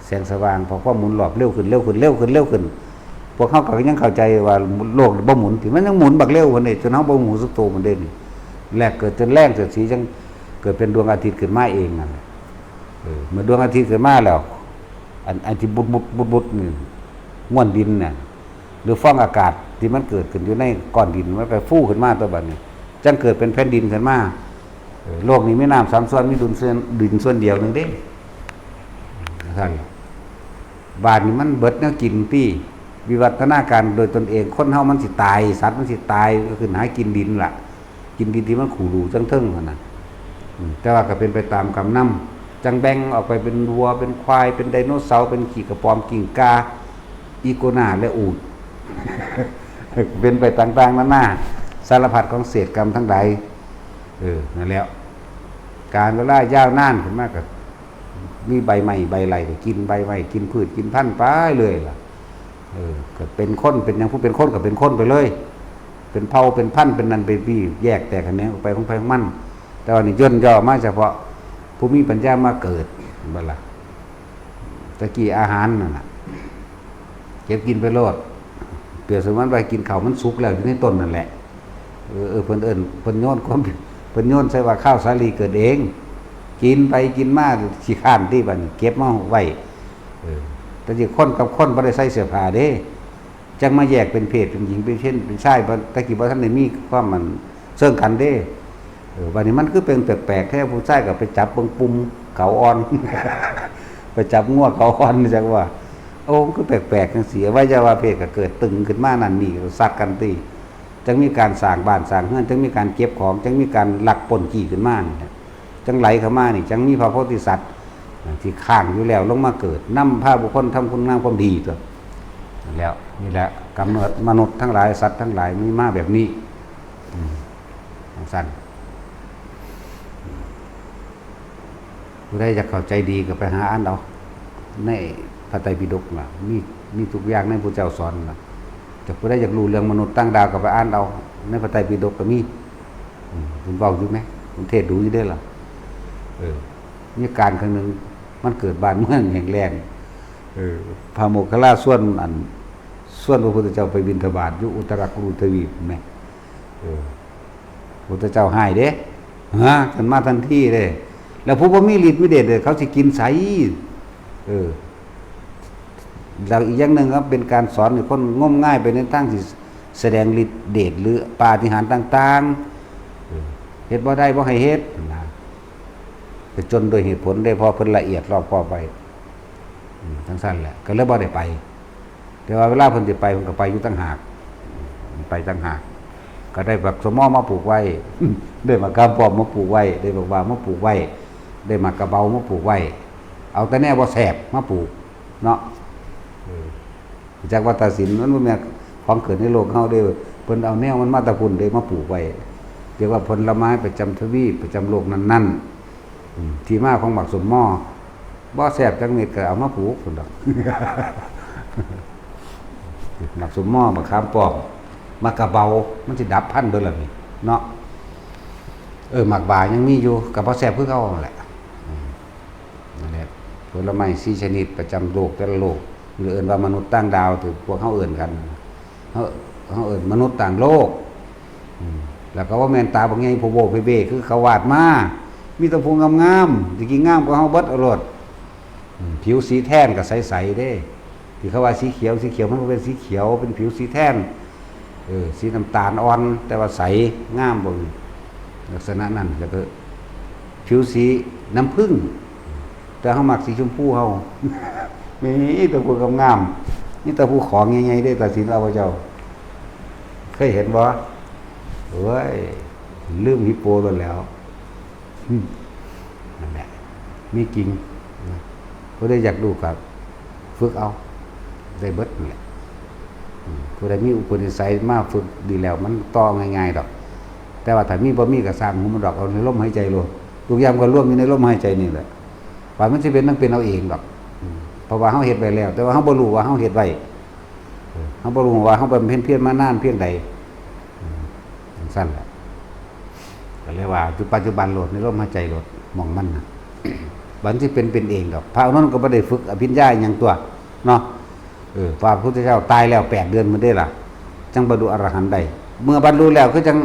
แสงสว่าง เพราะความหมุนรอบเร็วขึ้น เร็วขึ้น เร็วขึ้น เร็วขึ้น พวกเขาก็ยังเข้าใจว่าโลกบ่หมุนติ มันยังหมุนบักเร็วกว่านี้ จนเขาบ่รู้สึกตัวมันเด่น แลกเกิดจนแรงเสียดสีจังเกิดเป็นดวงอาทิตย์ขึ้นมาเองนั่นแหละ เออ เมื่อดวงอาทิตย์ขึ้นมาแล้ว อัน อันที่บุดบุดบุดบุดนี่ ง่วนดินน่ะ หรือฟองอากาศที่มันเกิดขึ้นอยู่ในก้อนดิน มันไปฟูขึ้นมาตัวบัดนี้ จังเกิดเป็นแผ่นดินขึ้นมา เออ โลกนี้มีน้ำสามส่วน มีดินส่วน ดินส่วนเดียวหนึ่งเด้ นั่น บาดนี้มันเบิดแนวกินติ วิวัฒนาการโดยตนเอง คนเฮามันสิตาย สัตว์มันสิตาย ก็ขึ้นหากินดินล่ะ กินดินที่มันขูหรูจังเทิงหั่นน่ะ อืม แต่ว่าก็เป็นไปตามกรรมนำ จังแบ่งออกไปเป็นวัว เป็นควาย เป็นไดโนเสาร์ เป็นขี้กระป๋อม กิ้งก่า อีกัวน่า และอูฐ เป็นไปต่างๆนานา สารพัดของเศษกรรมทั้งหลาย เออ นั่นแหละ การเวลายาวนานขึ้นมาก็ มีใบไม้ใบไรก็กินใบไม้ กินพืชกินพันธุ์ไปเลยล่ะ เออ ก็เป็นคน เป็นหยัง ผู้เป็นคนก็เป็นคนไปเลย เป็นเผ่าเป็นพันธุ์ เป็นนั่นเป็นนี่ แยกแตกแขนงออกไปของไผของมัน แต่ว่านี่ย่นย่อมาเฉพาะผู้มีปัญญามาเกิด เห็นบ่ล่ะ ตะกี้อาหารนั่นน่ะ เก็บกินไปโลด เปรียบเสมือนว่ากินข้าวมันสุกแล้วอยู่ในต้นนั่นแหละ เออ เออ เพิ่นเอิ้น เพิ่นโยนความ เพิ่นโยนใส่ว่าข้าวสาลีเกิดเอง กินไปกินมาขี้คร้านติ บัดนี้เก็บมาไว้ เออ แต่ที่คนกับคนบ่ได้ใส่เสื้อผ้าเด้ จังมาแยกเป็นเพศเป็นหญิงเป็นเพศเป็นชาย บ่ แต่กี้บ่ทันได้มีความมันเชิงกันเด้ เออ บัดนี้มันคือเป็นแปลกๆแท้ ผู้ชายก็ไปจับเบิ่งปุ่มเขาอ่อน ไปจับงัวเขาอ่อน จังว่า โอ้ มันคือแปลกๆจังซี่ อวัยวะเพศก็เกิดตึงขึ้นมานั่นนี่ สักกันติ จังมีการสร้างบ้านสร้างเรือน จังมีการเก็บของ จังมีการลักปล้นจี้ขึ้นมานี่แหละ จังไหลเข้ามานี่ จังมีพระโพธิสัตว์ที่ค้างอยู่แล้วลงมาเกิด นำพาบุคคลทำคุณงามความดีตัว แล้วนี่แหละ กำเนิดมนุษย์ทั้งหลาย สัตว์ทั้งหลายมีมาแบบนี้ อืม จั่งซั้น ผู้ใดอยากเข้าใจดีก็ไปหาอ่านเอา ในพระไตรปิฎกน่ะ มี มีทุกอย่างในพระเจ้าสอนน่ะ แต่ผู้ใดอยากรู้เรื่องมนุษย์ต่างดาวก็ไปอ่านเอา ในพระไตรปิฎกก็มี อืม เพิ่นเว้าอยู่แหม เพิ่นเทศน์ดูอยู่เด้ล่ะ เออ มีการครั้งหนึ่ง มันเกิดบ้านเมืองแห้งแล้ง เออ พระโมคคัลลาชวนอัน ชวนพระพุทธเจ้าไปบิณฑบาตอยู่อุตรากุรุทวีปแหม เออ พุทธเจ้าฮ้ายเด้ ฮะ เพิ่นมาทันทีเด้ แล้วผู้บ่มีฤทธิ์มีเดชเด้ เขาสิกินไส เออ แล้วอีกอย่างหนึ่งก็เป็นการสอนให้คนงมงายไปในทางที่แสดงฤทธิ์เดชหรือปาฏิหาริย์ต่างๆ เออ เฮ็ดบ่ได้บ่ให้เฮ็ดนะ ไปจนโดยเหตุผลได้ เพราะเพิ่นละเอียดรอบคอบไว้ อืม จั่งซั้นแหละ ก็เลยบ่ได้ไป แต่ว่าเวลาเพิ่นสิไป เพิ่นก็ไปอยู่ต่างหาก ไปต่างหาก ก็ได้บักสะเมาะมาปลูกไว้ ได้บักขามป้อมมาปลูกไว้ ได้บักหว้ามาปลูกไว้ ได้หมากกระเบามาปลูกไว้ เอาแต่แนวบ่แซ่บมาปลูกเนาะ เออ จักว่าตาสินมันบ่แม่นของเกิดในโลกเฮาเด้ เพิ่นเอาแนวมันมาแต่พุ้นเด้มาปลูกไว้ เรียกว่าผลไม้ประจำทวีปประจำโลกนั้นๆ อืม ที่มาของหมากสมหม้อ บ่แซ่บจักเม็ดก็เอามาปลูกพุ้นดอก หมากสมหม้อ หมากขามป้อม หมากกระเบา มันสิดับพันธุ์เบิดแล้วนี่ เนาะ เออ หมากบ่ายังมีอยู่ ก็บ่แซ่บคือเก่านั่นแหละ อืม นั่นแหละ ผลไม้สี่ชนิดประจำโลกแต่ละโลก หรือเอิ้นว่ามนุษย์ต่างดาว ที่พวกเฮาเอิ้นกัน เฮา เฮาเอิ้นมนุษย์ต่างโลก อืม แล้วก็บ่แม่นตาบักใหญ่โพโวเพเบ คือเขาวาดมา มีแต่ผู้งามๆ สิกินงามกว่าเฮาเบิดเอาโลด อืม ผิวสีแทนก็ใสๆ เด้ ที่เขาว่าสีเขียว สีเขียว มันบ่เป็นสีเขียว เป็นผิวสีแทน เออ สีน้ำตาลอ่อน แต่ว่าใส งาม บ่มี ลักษณะนั้น แล้วก็ ผิวสีน้ำผึ้ง แต่เฮามักสีชมพูเฮา มีแต่ผู้งามๆ มีแต่ผู้ของใหญ่ๆ เด้ ตาสินลาวเจ้า เคยเห็นบ่ โอ้ย ลืมฮิปโปโลดแล้ว อืม นั่นแหละ มีจริงนะ ผู้ใดอยากรู้ก็ฝึกเอา ได้เบิดนั่นแหละ อืม ผู้ใดมีอุปนิสัยมาฝึกดีแล้ว มันต่อง่ายๆดอก แต่ว่าถ้ามีบ่มีก็ซ่างหัวมันดอก เอาในลมหายใจโลด ทุกอย่างก็รวมอยู่ในลมหายใจนี่แหละ ว่ามันสิเป็นต้องเป็นเอาเองดอก อืม เพราะว่าเฮาเฮ็ดไว้แล้ว แต่ว่าเฮาบ่รู้ว่าเฮาเฮ็ดไว้ เออ เฮาบ่รู้ว่าเฮาบำเพ็ญเพียรมานานเพียงใด อืม จั่งซั้นแหละ ก็เลยว่าอยู่ปัจจุบันโลด ในลมหายใจโลด หม่องมันน่ะ บัดสิเป็นเป็นเองดอก พระอานนท์ก็บ่ได้ฝึกอภิญญาอิหยังตั๊ว เนาะ เออ พระพุทธเจ้าตายแล้วแปดเดือนพุ้นเด้ล่ะ จั่งบรรลุอรหันต์ได้ เมื่อบรรลุแล้วคือจั่ง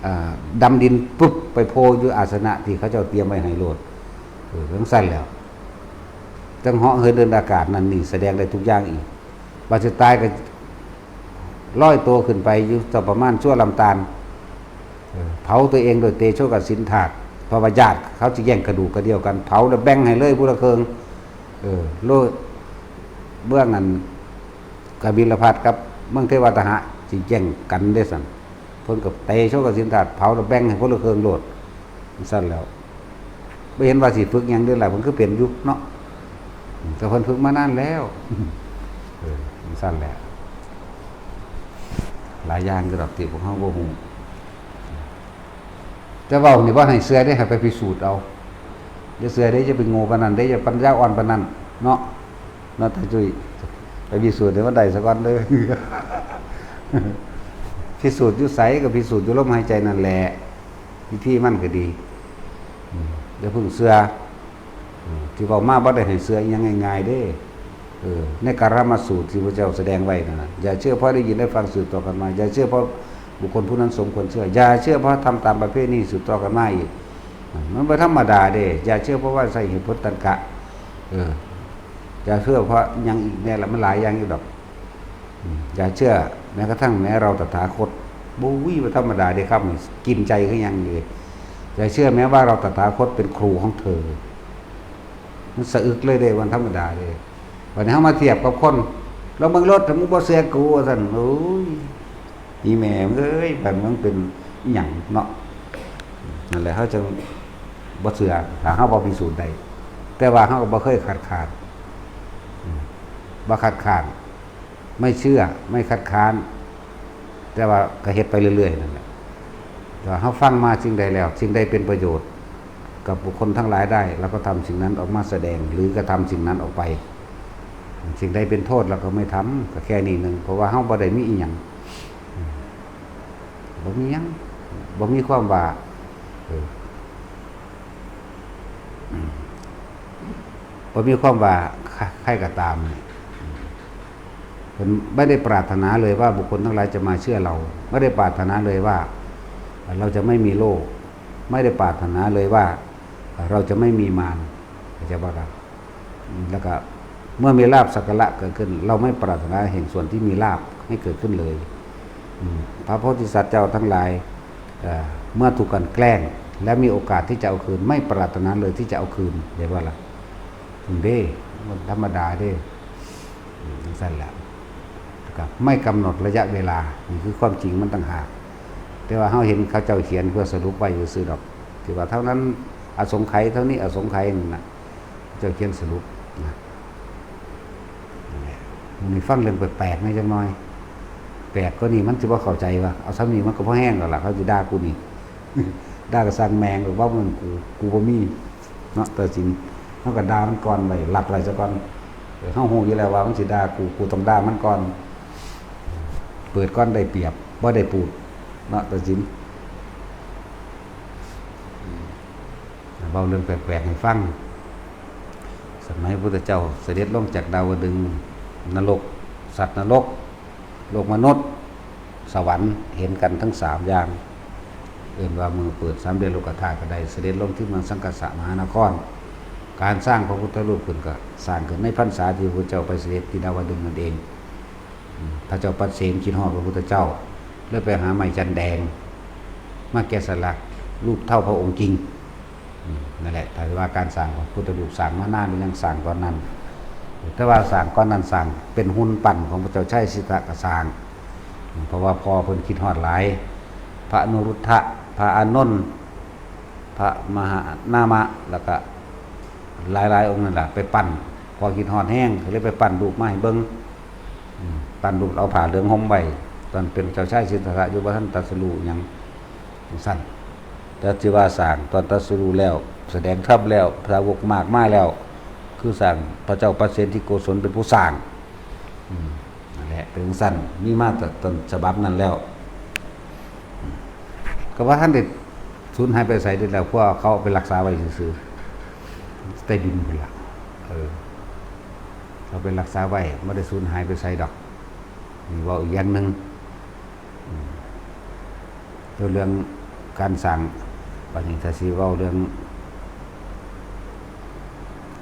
อ่า ดำดินปุ๊บ ไปโผล่อยู่อาสนะที่เขาเจ้าเตรียมไว้ให้โลด เออ จั่งซั้นแล้ว จั่งเหาะเหินเดินอากาศนั่นนี่ แสดงได้ทุกอย่างอีก บัดสุดท้ายก็ลอยตัวขึ้นไปอยู่ต่อประมาณชั่วลำธาร เออ เผาตัวเองโดยเตโชกสินธาตุ เพราะว่าญาติเขาสิแย่งกระดูกกระเดี่ยวกัน เผาแล้วแบ่งให้เลยผู้ละเคิ่ง เออ โลด เมืองอันกบิลพัสกับเมืองเทวาตหะสิแย่งกันเด้ซั่น เพิ่นก็เตโชกสินธาตุ เผาแล้วแบ่งให้คนละเคิ่งโลด จั่งซั้นแล้ว บ่เห็นว่าสิฝึกหยังเด้ล่ะ เพิ่นคือเป็นอยู่เนาะ แต่เพิ่นฝึกมานานแล้ว เออ จั่งซั้นแหละ หลายอย่างอยู่ดอกที่พวกเฮาบ่ฮู้ แต่เว้านี่บ่ให้เชื่อเด้ ให้ไปพิสูจน์เอา อย่าเชื่อเด้ อย่าไปโง่ปานนั้นเด้ อย่าปัญญาอ่อนปานนั้นเนาะ เนาะ ตาจุ้ย ไปพิสูจน์ให้มันได้ซะก่อนเด้อ พิสูจน์อยู่ไสก็พิสูจน์อยู่ลมหายใจนั่นแหละ วิธีมันก็ดี อืม อย่าเพิ่งเชื่อ อืม ที่เว้ามาบ่ได้ให้เชื่ออิหยังง่ายๆเด้ เออ ในกาลามสูตรที่พระเจ้าแสดงไว้นั่นน่ะ อย่าเชื่อเพราะได้ยินได้ฟังสืบต่อกันมา อย่าเชื่อเพราะบุคคลผู้นั้นสมควรเชื่อ อย่าเชื่อเพราะทำตามประเพณีสืบต่อกันมาอีก มันบ่ธรรมดาเด้ อย่าเชื่อเพราะว่าใช้เหตุผลตรรกะ เออ อย่าเชื่อเพราะหยังอีกแน่ละ มันหลายอย่างอยู่ดอก อืม อย่าเชื่อแม้กระทั่งแม้เราตถาคต บุ้ย บ่ธรรมดาเด้ คำนี้กินใจคือหยังนี่ อย่าเชื่อแม้ว่าเราตถาคตเป็นครูของเธอ มันสะอึกเลยเด้ บ่ธรรมดาเด้ บัดนี้เฮามาเทียบกับคน ลองเบิ่งโลด ถ้ามึงบ่เชื่อกู ว่าซั่น โอ้ย อีแม่มึงเอ้ย บัดมึงเป็นอิหยังเนาะ นั่นแหละ เฮาจั่งบ่เชื่อ ถ้าเฮาบ่พิสูจน์ได้ แต่ว่าเฮาก็บ่เคยคัดค้าน อืม บ่คัดค้าน ไม่เชื่อ ไม่คัดค้าน แต่ว่าก็เฮ็ดไปเรื่อยๆนั่นแหละ แต่ว่าเราฟังมาสิ่งใดแล้ว สิ่งใดเป็นประโยชน์กับบุคคลทั้งหลายได้ เราก็ทำสิ่งนั้นออกมาแสดง หรือกระทำสิ่งนั้นออกไป สิ่งใดเป็นโทษเราก็ไม่ทำ ก็แค่นี้หนึ่ง เพราะว่าเราบ่ได้มีอีหยัง บ่มีหยัง บ่มีความว่า เออ บ่มีความว่าใครก็ตามเนี่ย มันไม่ได้ปรารถนาเลยว่าบุคคลทั้งหลายจะมาเชื่อเรา ไม่ได้ปรารถนาเลยว่าเราจะไม่มีโรค ไม่ได้ปรารถนาเลยว่าเราจะไม่มีมาร เข้าใจปะครับ อืม แล้วก็เมื่อมีลาภสักการะเกิดขึ้น เราไม่ปรารถนาแห่งส่วนที่มีลาภให้เกิดขึ้นเลย อืม พระโพธิสัตว์เจ้าทั้งหลาย เอ่อ เมื่อถูกกลั่นแกล้ง และมีโอกาสที่จะเอาคืน ไม่ปรารถนาเลยที่จะเอาคืน เห็นปะล่ะ ถึงเด้ มันธรรมดาเด้ อืม จั่งซั่นแหละ แล้วก็ไม่กำหนดระยะเวลา นี่คือความจริงมันต่างหาก แต่ว่าเราเห็นเขาเจ้าเขียนเพื่อสรุปไว้ซื่อๆดอก ที่ว่าเท่านั้นอสงไขย เท่านี้อสงไขยนั่นน่ะ เจ้าเขียนสรุปนะ นั่นแหละ มื้อนี้ฟังเรื่องแปลกๆแหน่จักหน่อย แปลกกว่านี้มันสิบ่เข้าใจวะ เอาส่ำนี้มันก็พอแฮงแล้วล่ะ เขาสิด่ากูนี่ ด่าก็ซ่างแม่ง ว่ามันกู กูบ่มี เนาะ ตัดสิน เฮาก็ด่ามันก่อนไว้ ลัดไว้ซะก่อน เออ เฮาฮู้อยู่แล้วว่ามันสิด่ากู กูต้องด่ามันก่อน เปิดก่อนได้เปรียบ บ่ได้ปูด เนาะ ตัดสิน เว้าเรื่องแปลกๆให้ฟัง สมัยพระพุทธเจ้าเสด็จลงจากดาวดึงส์ นรก สัตว์นรก โลกมนุษย์ สวรรค์ เห็นกันทั้งสามอย่าง เอิ้นว่ามื้อเปิดสามแดนโลกธาตุก็ได้ เสด็จลงที่เมืองสังคสมหานคร การสร้างพระพุทธรูปขึ้นก็สร้างขึ้นในพรรษาที่พระพุทธเจ้าไปเสด็จที่ดาวดึงส์นั่นเอง อืม พระเจ้าปัดเสนคิดฮอดพระพุทธเจ้า เลยไปหาไม้จันแดง มาแกะสลักรูปเท่าพระองค์จริง อืม นั่นแหละ ถ้าว่าการสร้างของพุทธรูปสร้างมานานหรือยัง สร้างก่อนนั้น แต่ว่าสร้างก่อนนั้นสร้างเป็นหุ่นปั้นของพระเจ้าชัยสิทธัตถะก็สร้าง อืม เพราะว่าพ่อเพิ่นคิดฮอดหลาย พระอนุรุทธะ พระอานนท์ พระมหานามะ แล้วก็หลายๆองค์นั่นแหละ ไปปั้น พ่อคิดฮอดแฮง ก็เลยไปปั้นรูปมาให้เบิ่ง อืม ปั้นรูปเอาผ้าเหลืองห่มไว้ ตอนเป็นเจ้าชายสิทธัตถะอยู่ บ่ทันตรัสรู้หยัง จั่งซั่น แต่ที่ว่าสร้างตอนตรัสรู้แล้ว แสดงธรรมแล้ว สาวกมากมาแล้ว คือสร้าง พระเจ้าปัดเสนทิโกศลเป็นผู้สร้าง อืม นั่นแหละ เป็นจั่งซั่น มีมาแต่ต้นฉบับนั้นแล้ว อืม ก็ว่าทันได้สูญหายไปไสเด้อ แล้วพวกเขาเอาไปรักษาไว้ซื่อๆ ใต้ดินพุ้นล่ะ เออ เขาไปรักษาไว้ บ่ได้สูญหายไปไสดอก นี่เว้าอีกอย่างหนึ่ง อืม เรื่องการสร้าง บัดนี้ถ้าสิเว้าเรื่อง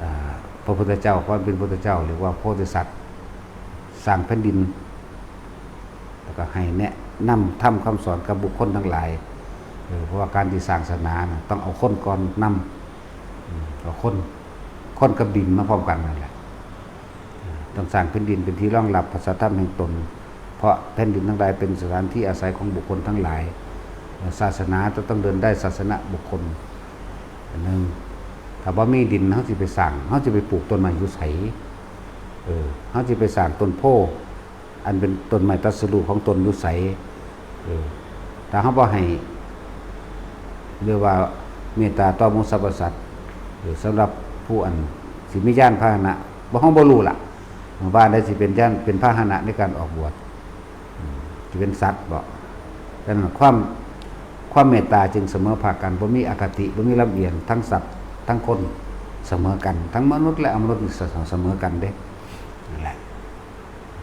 อ่า พระพุทธเจ้า ความเป็นพุทธเจ้า เรียกว่าโพธิสัตว์ สร้างแผ่นดิน แล้วก็ให้แนะนำธรรมคำสอนกับบุคคลทั้งหลาย เออ เพราะว่าการที่สร้างศาสนาน่ะ ต้องเอาคนก่อนนำ อืม เอาคน คนกับดินมาพร้อมกันนั่นแหละ ต้องสร้างแผ่นดินเป็นที่รองรับพระสัทธรรมแห่งตน เพราะแผ่นดินทั้งหลายเป็นสถานที่อาศัยของบุคคลทั้งหลาย ศาสนาจะต้องเดินได้ศาสนบุคคล อันหนึ่ง ถ้าบ่มีดิน เฮาสิไปสร้าง เฮาสิไปปลูกต้นไม้อยู่ไส เออ เฮาสิไปสร้างต้นโพธิ์ อันเป็นต้นไม้ตรัสรู้ของตนอยู่ไส เออ ถ้าเฮาบ่ให้ เรียกว่าเมตตาต่อหมู่สรรพสัตว์ เออ สำหรับผู้อันสิมียานพาหนะ บ่ เฮาบ่รู้ล่ะ ว่าอันใดสิเป็นยาน เป็นพาหนะในการออกบวช อืม สิเป็นสัตว์บ่ ดังนั้นความ ความเมตตาจึงเสมอภาคกัน บ่มีอคติ บ่มีลำเอียง ทั้งสัตว์ ทั้งคน เสมอกัน ทั้งมนุษย์และอมนุษย์นี่เส- เสมอกันเด้ นั่นแหละ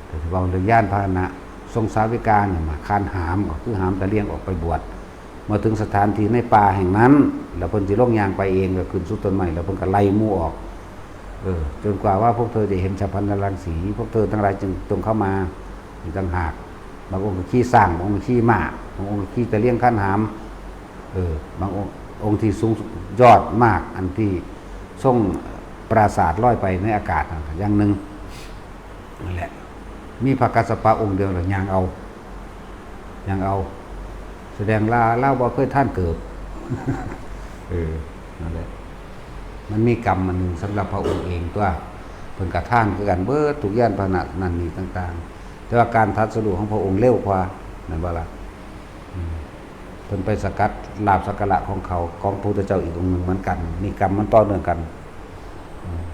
แต่ที่เว้าเรื่องยานพาหนะ ทรงสาวิกาเนี่ยมาคานหาม ก็คือหามตะเลียงออกไปบวช เมื่อถึงสถานที่ในป่าแห่งนั้น แล้วเพิ่นสิลงย่างไปเอง ก็ขึ้นสู่ต้นไม้ แล้วเพิ่นก็ไล่หมู่ออก เออ จนกว่าว่าพวกเธอจะเห็นฉัพพลรังสี พวกเธอทั้งหลายจึงจงเข้ามาอีกต่างหาก บางองค์ก็ขี่ช้าง บางองค์ก็ขี่ม้า บางองค์ก็ขี่ตะเลียงคานหาม เออ บางองค์ องค์ที่สูงยอดมาก อันที่ทรงปราสาทลอยไปในอากาศนั่นก็อย่างหนึ่ง นั่นแหละ มีพระกัสสปะองค์เดียวเลยย่างเอา ย่างเอา แสดงว่าลาวบ่เคยทานเกิบ เออ นั่นแหละ มันมีกรรมอันหนึ่งสำหรับพระองค์เองตัว เพิ่นกะทานคือกันเบิดทุกยานพาหนะนั่นนี่ต่าง แต่ว่าการตรัสรู้ของพระองค์เร็วกว่า แม่นบ่ล่ะ? อืม เพิ่นไปสกัดลาภสักการะของเขา ของพระพุทธเจ้าอีกองค์หนึ่งเหมือนกัน นี่กรรมมันต่อเนื่องกัน อืม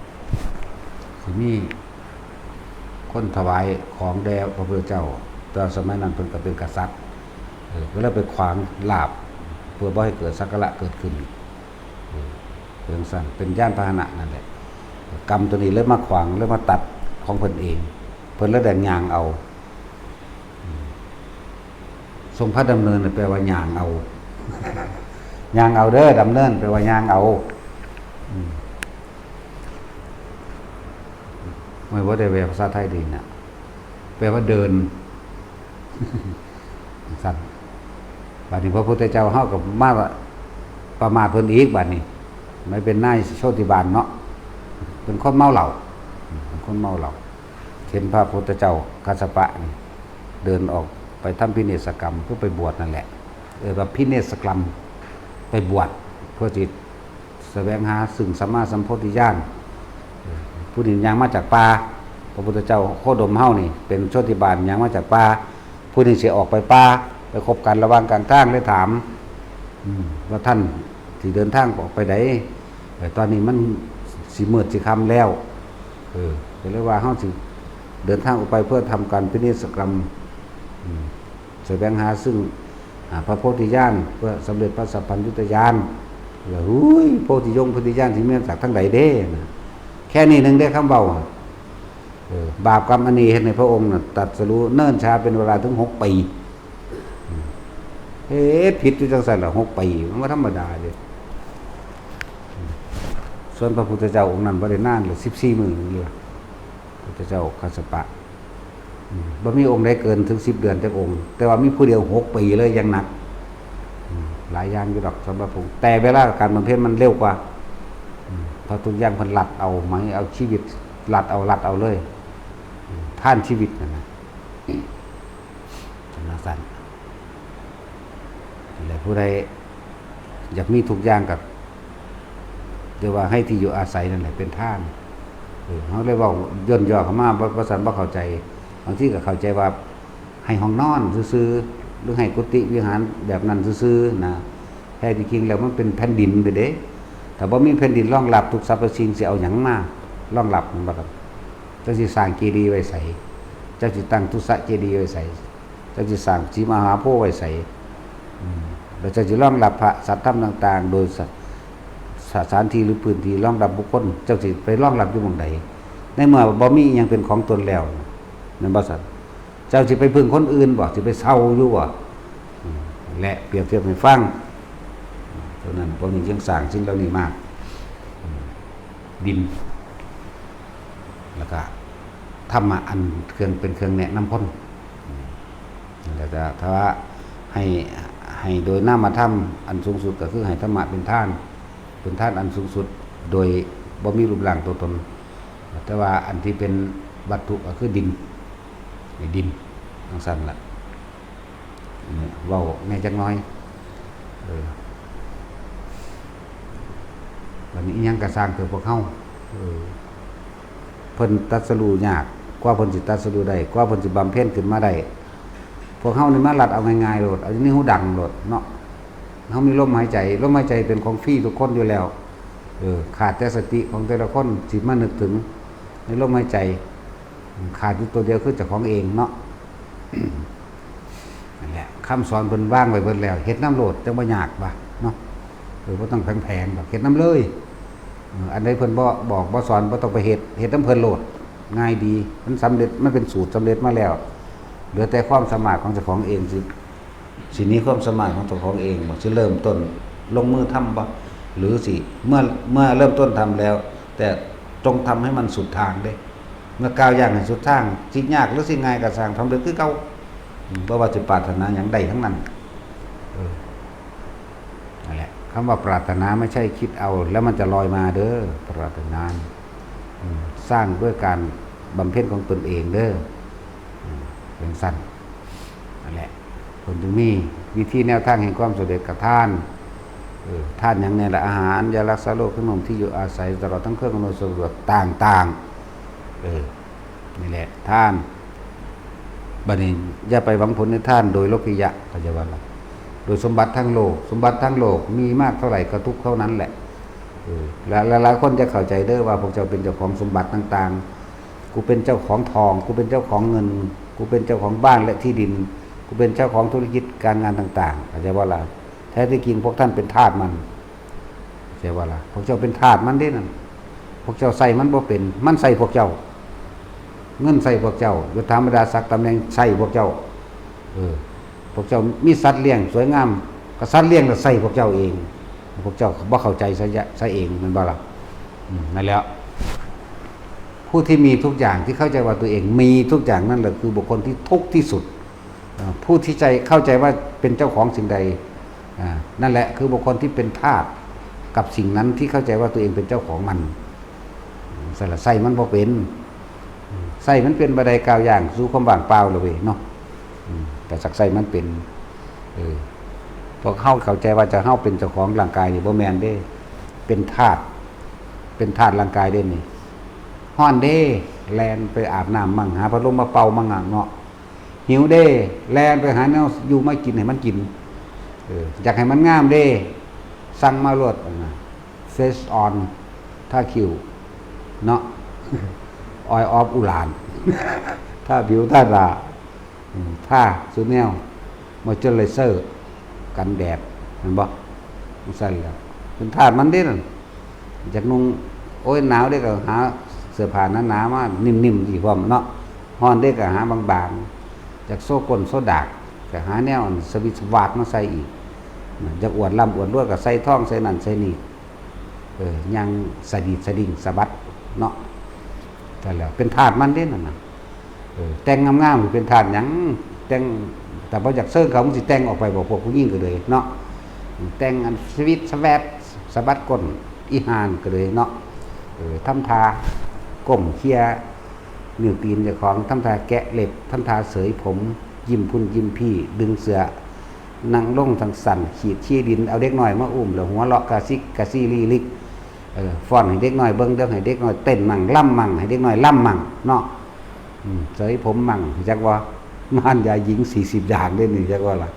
สิมีคนถวายของแด่พระพุทธเจ้า ตอนสมัยนั้นเพิ่นก็เป็นกษัตริย์ เออ ก็เลยไปขวางลาภ เพื่อบ่ให้เกิดสักการะเกิดขึ้น เออ เป็นจั่งซั้น เป็นยานพาหนะนั่นแหละ กรรมตัวนี้เลยมาขวาง เลยมาตัดของเพิ่นเอง เพิ่นเลยได้ย่างเอา อืม ทรงพระดำเนินน่ะแปลว่าย่างเอา ย่างเอาเด้อ ดำเนินแปลว่าย่างเอา อืม ไม่ว่าได้แปลภาษาไทยดีนะ แปลว่าเดิน สั้น บาดนี้พระพุทธเจ้าเฮาก็มาประมาทเพิ่นอีก บาดนี้ ไม่เป็นนายโชติบาลเนาะ เป็นคนเมาเหล้า เป็นคนเมาเหล้า เห็นพระพุทธเจ้ากัสสปะนี่เดินออกไปทำพิเนศกรรม คือไปบวชนั่นแหละ เออ แบบพิเนศกรรม ไปบวชเพื่อที่แสวงหาซึ่งสัมมาสัมโพธิญาณ เออ ผู้นี้ย่างมาจากป่า พระพุทธเจ้าโคดมเฮานี่ เป็นโชติบาลย่างมาจากป่า ผู้นี้สิออกไปป่า ไปพบกันระหว่างกลางทาง เลยถาม อืม ว่าท่านสิเดินทางออกไปใด เออ ตอนนี้มันสิมืดสิค่ำแล้ว เออ ก็เลยว่าเฮาสิเดินทางออกไปเพื่อทำการพินิจกรรม อืม แสวงหาซึ่ง อ่า พระโพธิญาณ เพื่อสำเร็จพระสัพพัญญุตญาณ แล้ว "หุย โพธิยงค์โพธิญาณสิมีมาจากทางใดเด้ นะ?" แค่นี้หนึ่งเด้คำเว้า เออ บาปกรรมอันนี้เฮ็ดให้พระองค์น่ะตรัสรู้เนิ่นช้าเป็นเวลาถึงหกปี เฮ็ดผิดอยู่จั่งซั้นล่ะ หกปี มันบ่ธรรมดาเด้ ส่วนพระพุทธเจ้าองค์นั้นบ่ได้นานเลย สิบสี่มื้อเลย พุทธเจ้ากัสสปะ อืม บ่มีองค์ใดเกินถึงสิบเดือนจักองค์ แต่ว่ามีผู้เดียวหกปีเลย อย่างหนัก อืม หลายอย่างอยู่ดอกสำหรับผม แต่เวลาการบำเพ็ญมันเร็วกว่า อืม เพราะทุกอย่างเพิ่นลัดเอา ไหมเอาชีวิต ลัดเอา ลัดเอาเลย อืม ผ่านชีวิตนั่นนะ จั่งซั้น และผู้ใดอยากมีทุกอย่างก็เรียกว่าให้ที่อยู่อาศัยนั่นแหละเป็นทาน เออ เฮาเลยเว้าย่นย่อเข้ามา บ่ บ่ซั้นบ่เข้าใจ บางทีก็เข้าใจว่าให้ห้องนอนซื่อๆ หรือให้กุฏิวิหารแบบนั้นซื่อๆ นะ แท้ที่จริงแล้วมันเป็นแผ่นดินไปเด้ ถ้าบ่มีแผ่นดินรองรับทุกสรรพสิ่ง สิเอาหยังมารองรับ แม่นบ่ครับ? เจ้าสิสร้างเจดีย์ไว้ไส? เจ้าสิตั้งตุสะเจดีย์ไว้ไส? เจ้าสิสร้างศรีมหาโพธิ์ไว้ไส? อืม แล้วเจ้าสิรองรับพระสัทธรรมต่างๆ โดยสะ-, สถานที่หรือพื้นที่รองรับบุคคล เจ้าสิไปรองรับอยู่หม่องใด ในเมื่อบ่มีอิหยังเป็นของตนแล้ว แม่นบ่ซั้น? เจ้าสิไปพึ่งคนอื่นบ่? สิไปเช่าอยู่บ่? อืม และเปรียบเทียบให้ฟัง เท่านั้น พวกนี้จึงสร้างสิ่งเหล่านี้มา อืม ดิน แล้วก็ธรรมะอันเครื่อง เป็นเครื่องแนะนำคน อืม แล้วก็ถ้าว่าให้ ให้โดยนามธรรมอันสูงสุดก็คือให้ธรรมะเป็นทาน เป็นทานอันสูงสุด โดยบ่มีรูปร่างตัวตน แต่ว่าอันที่เป็นวัตถุก็คือดิน ให้ดิน จั่งซั้นล่ะ เนี่ย เว้าแหน่จักหน่อย เออ บัดนี้อิหยังก็ซ่างเถอะพวกเฮา เออ เพิ่นตรัสรู้ยาก กว่าเพิ่นสิตรัสรู้ได้ กว่าเพิ่นสิบำเพ็ญขึ้นมาได้ พวกเฮานี่มาลัดเอาง่ายๆโลด เอาอยู่ในหูดังโลดเนาะ เฮามีลมหายใจ ลมหายใจเป็นของฟรีทุกคนอยู่แล้ว เออ ขาดแต่สติของแต่ละคนสิมานึกถึงในลมหายใจ ขาดอยู่ตัวเดียวคือเจ้าของเองเนาะ นั่นแหละ คำสอนเพิ่นวางไว้เบิดแล้ว เฮ็ดนำโลด จั่งบ่ยากว่าเนาะ เออ บ่ต้องแผงๆดอก เฮ็ดนำเลย เออ อันใดเพิ่นบ่บอกบ่สอน บ่ต้องไปเฮ็ด เฮ็ดนำเพิ่นโลด ง่ายดี มันสำเร็จ มันเป็นสูตรสำเร็จมาแล้ว เหลือแต่ความสามารถของเจ้าของเองสิ สิมีความสามารถของเจ้าของเองบ่ สิเริ่มต้นลงมือทำบ่ หรือสิ เมื่อ เมื่อเริ่มต้นทำแล้ว แต่จงทำให้มันสุดทางเด้ เมื่อก้าวย่างให้สุดทาง สิยากหรือสิง่ายก็ซ่าง ทำได้คือเก่า อืม บ่ว่าสิปรารถนาหยังได้ทั้งนั้น เออ นั่นแหละ คำว่าปรารถนาไม่ใช่คิดเอา แล้วมันจะลอยมาเด้อ ปรารถนา อืม สร้างด้วยการบำเพ็ญของตนเองเด้อ อืม เป็นสั้น นั่นแหละ เพิ่นจึงมีวิธีแนวทางแห่งความสำเร็จกับทาน เออ ทานหยังแน่ล่ะ อาหาร ยารักษาโรค เครื่องนุ่ง ที่อยู่อาศัย ตลอดทั้งเครื่องอำนวยความสะดวกต่างๆ เออ นี่แหละ ทาน บัดนี้อย่าไปหวังผลในทานโดยโลกิยะ เข้าใจบ่ล่ะ โดยสมบัติทั้งโลก สมบัติทั้งโลกมีมากเท่าไหร่ก็ทุกข์เท่านั้นแหละ เออ และหลายๆคนจะเข้าใจเด้อว่าพวกเจ้าเป็นเจ้าของสมบัติต่างๆ กูเป็นเจ้าของทอง กูเป็นเจ้าของเงิน กูเป็นเจ้าของบ้านและที่ดิน กูเป็นเจ้าของธุรกิจการงานต่างๆ เข้าใจบ่ล่ะ แท้ที่จริงพวกท่านเป็นทาสมัน เข้าใจบ่ล่ะ พวกเจ้าเป็นทาสมันเด้นั่น พวกเจ้าใส่มันบ่เป็น มันใส่พวกเจ้า เงินใส่พวกเจ้า ยศถาบรรดาศักดิ์ตำแหน่งใส่พวกเจ้า เออ พวกเจ้ามีสัตว์เลี้ยงสวยงาม ก็สัตว์เลี้ยงก็ใส่พวกเจ้าเอง พวกเจ้าบ่เข้าใจซะยะ ซะเอง แม่นบ่ล่ะ อืม นั่นแหละ ผู้ที่มีทุกอย่าง ที่เข้าใจว่าตัวเองมีทุกอย่างนั่นแหละคือบุคคลที่ทุกข์ที่สุด เอ่อ ผู้ที่ใจ เข้าใจว่าเป็นเจ้าของสิ่งใด อ่า นั่นแหละคือบุคคลที่เป็นทาสกับสิ่งนั้นที่เข้าใจว่าตัวเองเป็นเจ้าของมัน ใส่ละใส่มันบ่เป็น ใส่มันเป็นบ่ได้ ก้าวย่างสู่ความว่างเปล่าแล้วเว้ยเนาะ อืม แต่สักใส่มันเป็น เออ พวกเฮาเข้าใจว่าจะเฮาเป็นเจ้าของร่างกายนี่บ่แม่นเด้ เป็นทาส เป็นทาสร่างกายเด้นี่ ฮ้อนเด้ แล่นไปอาบน้ำมั่ง หาพัดลมมาเป่ามั่งอะเนาะ หิวเด้ แล่นไปหาแนวอยู่มากินให้มันกิน เออ อยากให้มันงามเด้ สั่งมาโลด face on ทาคิ้ว เนาะ oil of อุหร่าน ทาผิวทาหน้า อืม ทาซุแนว moisturizer กันแดด แม่นบ่ จั่งซั้นแหละ เป็นทาสมันเด้นั่น อยากนุ่ง โอ้ย หนาวเด้ก็หาเสื้อผ้าหนาๆมา นิ่มๆอีกพร้อมเนาะ ฮ้อนเด้ก็หาบางๆ อยากโซก้นโซดาก ก็หาแนวอันสวิตสวาดมาใส่อีก อยากอวดร่ำอวดรวยก็ใส่ทองใส่นั่นใส่นี่ เออ ย่างสะดีดสะดิ่งสะบัดเนาะ แต่แล้วเป็นทาสมันเด้นั่นน่ะ เออ แต่งงามๆ เป็นทาสหยัง แต่ง แต่บ่อยากเซิงเขา มึงสิแต่งออกไปบ่ พวกผู้หญิงก็เลยเนาะ แต่งอันสวิตสวัดสะบัดก้นอีห่านก็เลยเนาะ เออ ทำท่าก้มเคลียร์ นิ้วตีนเจ้าของ ทำท่าแกะเล็บ ทำท่าเสยผม ยิ้มพุ้นยิ้มพี้ ดึงเสื้อ นั่งลงทั้งสั่น ขีดขี้ดิน เอาเด็กน้อยมาอุ้ม แล้วหัวเราะกะซิกกะซี่ลี่ลิก เออ ฟ้อนให้เด็กน้อยเบิ่ง เด้อ ให้เด็กน้อยเต้นมั่ง ลำมั่ง ให้เด็กน้อยลำมั่งเนาะ อืม เสยผมมั่ง จักว่า ม่านยาหญิงสี่สิบอย่างเด้นี่ จักว่าล่ะ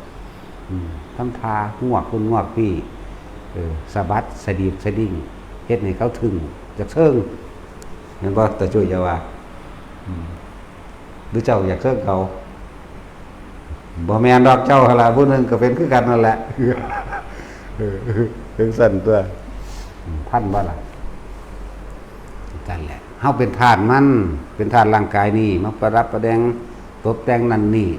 อืม ทำท่างวกพุ้นงวกพี้ เออ สะบัดสะดีดสะดิ่ง เฮ็ดให้เขาทึ่ง จักเซิง แม่นบ่ ตาจุ้ยจะว่า อืม หรือเจ้าอยากเซิงเขา บ่แม่นดอก เจ้าหั่นล่ะ ผู้หนึ่งก็เป็นคือกันนั่นแหละ เออ เป็นสั่นตัว ทันบ่ล่ะ กันแหละ เฮาเป็นทาสมัน เป็นทาสร่างกายนี่ มาประดับประแดง ตบแต่งนั่นนี่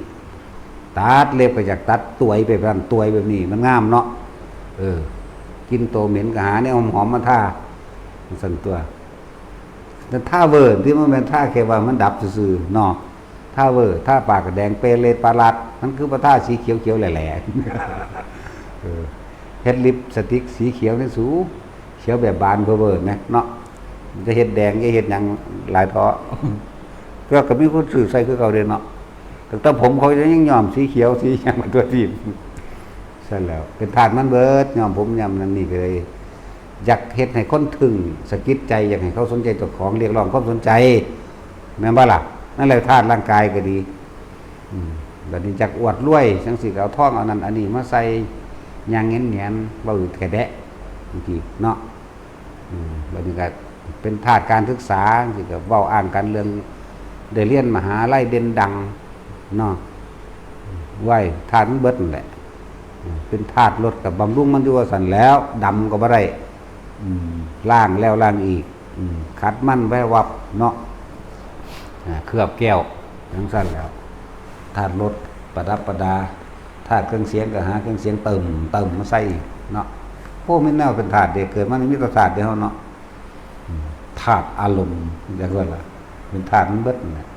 ตัดเล็บก็อยากตัดตวยไปแบบนั้น ตวยแบบนี้ มันงามเนาะ เออ กินโตเหม็นก็หาแนวหอมๆมาทา สั่นตัว แต่ทาเวอร์ที่มันแม่นทาแค่ว่ามันดับซื่อๆเนาะ ทาเวอร์ ทาปากก็แดงเปเรตปาลัด มันคือบ่ทาสีเขียวๆแหล่ๆ เออ เฮ็ดลิปสติกสีเขียวนี่สู เขียวแบบบานเวอร์ๆนะเนาะ จะเฮ็ดแดง จะเฮ็ดหยังหลายเถาะ ก็ ก็มีคนซื้อใส่คือเก่าเด้เนาะ แต่ผมเขายังย้อมสีเขียวสีหยังมาตัวที ซั่นแล้ว เป็นทาสมันเบิด ย้อมผมย้อมนั่นนี่ก็เลย อยากเฮ็ดให้คนทึ่ง สะกิดใจ อยากให้เขาสนใจเจ้าของ เรียกร้องความสนใจ แม่นบ่ล่ะ นั่นแหละทาสร่างกายก็ดี อืม บัดนี้อยากอวดรวย จั่งซี้ก็เอาทองเอานั่นอันนี้มาใส่ ย่างแหงนๆ เว้าแกะแดะ จั่งซี้เนาะ อืม บัดนี้ก็เป็นทาสการศึกษา จั่งซี้ก็เว้าอ้างกันเรื่อง ได้เรียนมหาลัยเด่นดัง เนาะ ไว้ทาสมันเบิดนั่นแหละ อืม เป็นทาสรถก็บำรุงมันอยู่ว่าซั่นแล้ว ดำก็บ่ได้ อืม ล้างแล้วล้างอีก อืม ขัดมันแวบวับเนาะ อ่า เคลือบแก้ว จั่งซั่นแล้ว ทาสรถประดับประดา ทาสเครื่องเสียงก็หาเครื่องเสียงเติม เติมมาใส่อีกเนาะ โอ้ มีแนวเป็นทาสเด้ เกิดมานี่มีแต่ทาสเด้เฮาเนาะ อืม ทาสอารมณ์ จั่งว่าล่ะ เป็นทาสมันเบิดนั่นแหละ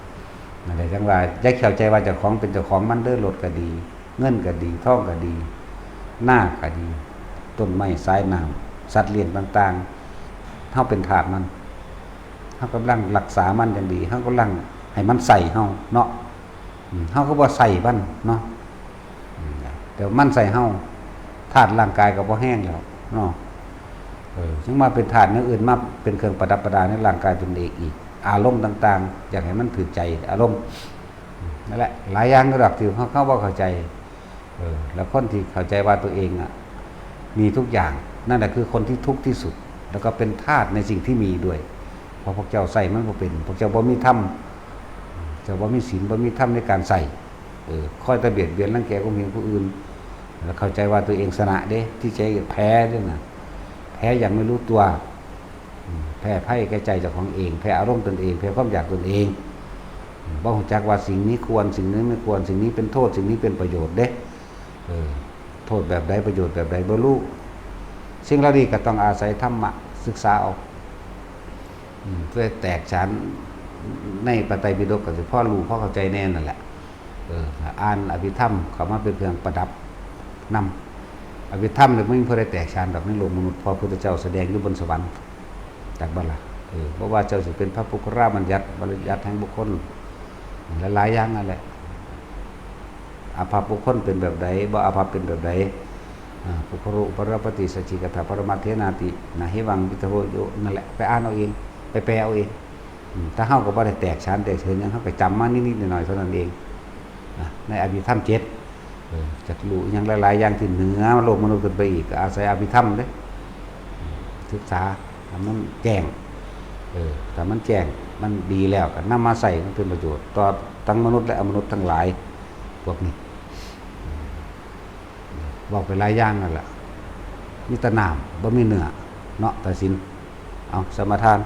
นั่นแหละ จั่งว่าอย่าเข้าใจว่าเจ้าของเป็นเจ้าของมันเด้อ รถก็ดี เงินก็ดี ทองก็ดี นาก็ดี ต้นไม้ สายน้ำ สัตว์เลี้ยงต่างๆ เฮาเป็นทาสมัน เฮากำลังรักษามันอย่างดี เฮากำลังให้มันใส่เฮาเนาะ อืม เฮาก็บ่ใส่มันเนาะ อืม แต่มันใส่เฮา ทาสร่างกายก็บ่แฮงแล้วเนาะ เออ จั่งมาเป็นทาสอย่างอื่น มาเป็นเครื่องประดับประดาในร่างกายตนเองอีก อารมณ์ต่างๆ อยากให้มันถืกใจ อารมณ์ นั่นแหละ หลายอย่างก็ดอกที่เขาเขาบ่เข้าใจ เออ แล้วคนที่เข้าใจว่าตัวเองอ่ะ มีทุกอย่าง นั่นแหละคือคนที่ทุกข์ที่สุด แล้วก็เป็นทาสในสิ่งที่มีด้วย เพราะพวกเจ้าใส่มันบ่เป็น พวกเจ้าบ่มีธรรม เจ้าบ่มีศีล บ่มีธรรมในการใส่ เออ คอยแต่เบียดเบียนรังแกข่มเหงผู้อื่น แล้วเข้าใจว่าตัวเองชนะเด้ ที่ใจแพ้ด้วยนะ แพ้อย่างไม่รู้ตัว อืม แพ้ภัยแก่ใจเจ้าของเอง แพ้อารมณ์ตนเอง แพ้ความอยากตนเอง อืม บ่รู้จักว่าสิ่งนี้ควร สิ่งนี้ไม่ควร สิ่งนี้เป็นโทษ สิ่งนี้เป็นประโยชน์เด้ เออ โทษแบบใด ประโยชน์แบบใด บ่รู้ สิ่งเหล่านี้ก็ต้องอาศัยธรรมะศึกษาเอา อืม เพื่อแตกฉานในพระไตรปิฎกก็สิพอรู้พอเข้าใจแน่นั่นแหละ เออ อ่านอภิธรรมเข้ามาเป็นเครื่องประดับนำ อภิธรรมเนี่ยไม่มีผู้ใดแตกฉานดอกในโลกมนุษย์ เพราะพระพุทธเจ้าแสดงอยู่บนสวรรค์ จักบ่ล่ะ เออ เพราะว่าเจ้าสิเป็นพระปุคคลบัญญัติ บัญญัติแห่งบุคคล หลายๆอย่างนั่นแหละ อาภัพบุคคลเป็นแบบใด บ่อาภัพเป็นแบบใด อ่า ปุคคโลอุปรปติ สัจจิกัตถปรมัตถเถนาติ นะหิวังวิทโทโย นั่นแหละ ไปอ่านเอาเอง ไปแปลเอาเอง อืม ถ้าเฮาก็บ่ได้แตกฉานแตกเฉนหยัง เฮาก็จำมานิดๆหน่อยๆเท่านั้นเอง นะ ในอภิธรรมเจ็ด เออ จักรู้หยังหลายๆอย่างที่เหนือโลกมนุษย์ขึ้นไปอีก ก็อาศัยอภิธรรมเด้ อืม ศึกษาให้มันแจ้ง เออ ถ้ามันแจ้ง มันดีแล้ว ก็นำมาใส่มันเป็นประโยชน์ ต่อทั้งมนุษย์และอมนุษย์ทั้งหลาย พวกนี้ เว้าไปหลายอย่างนั่นแหละ มีแต่น้ำ บ่มีเนื้อ เนาะ ตาสิน เอา สมาทาน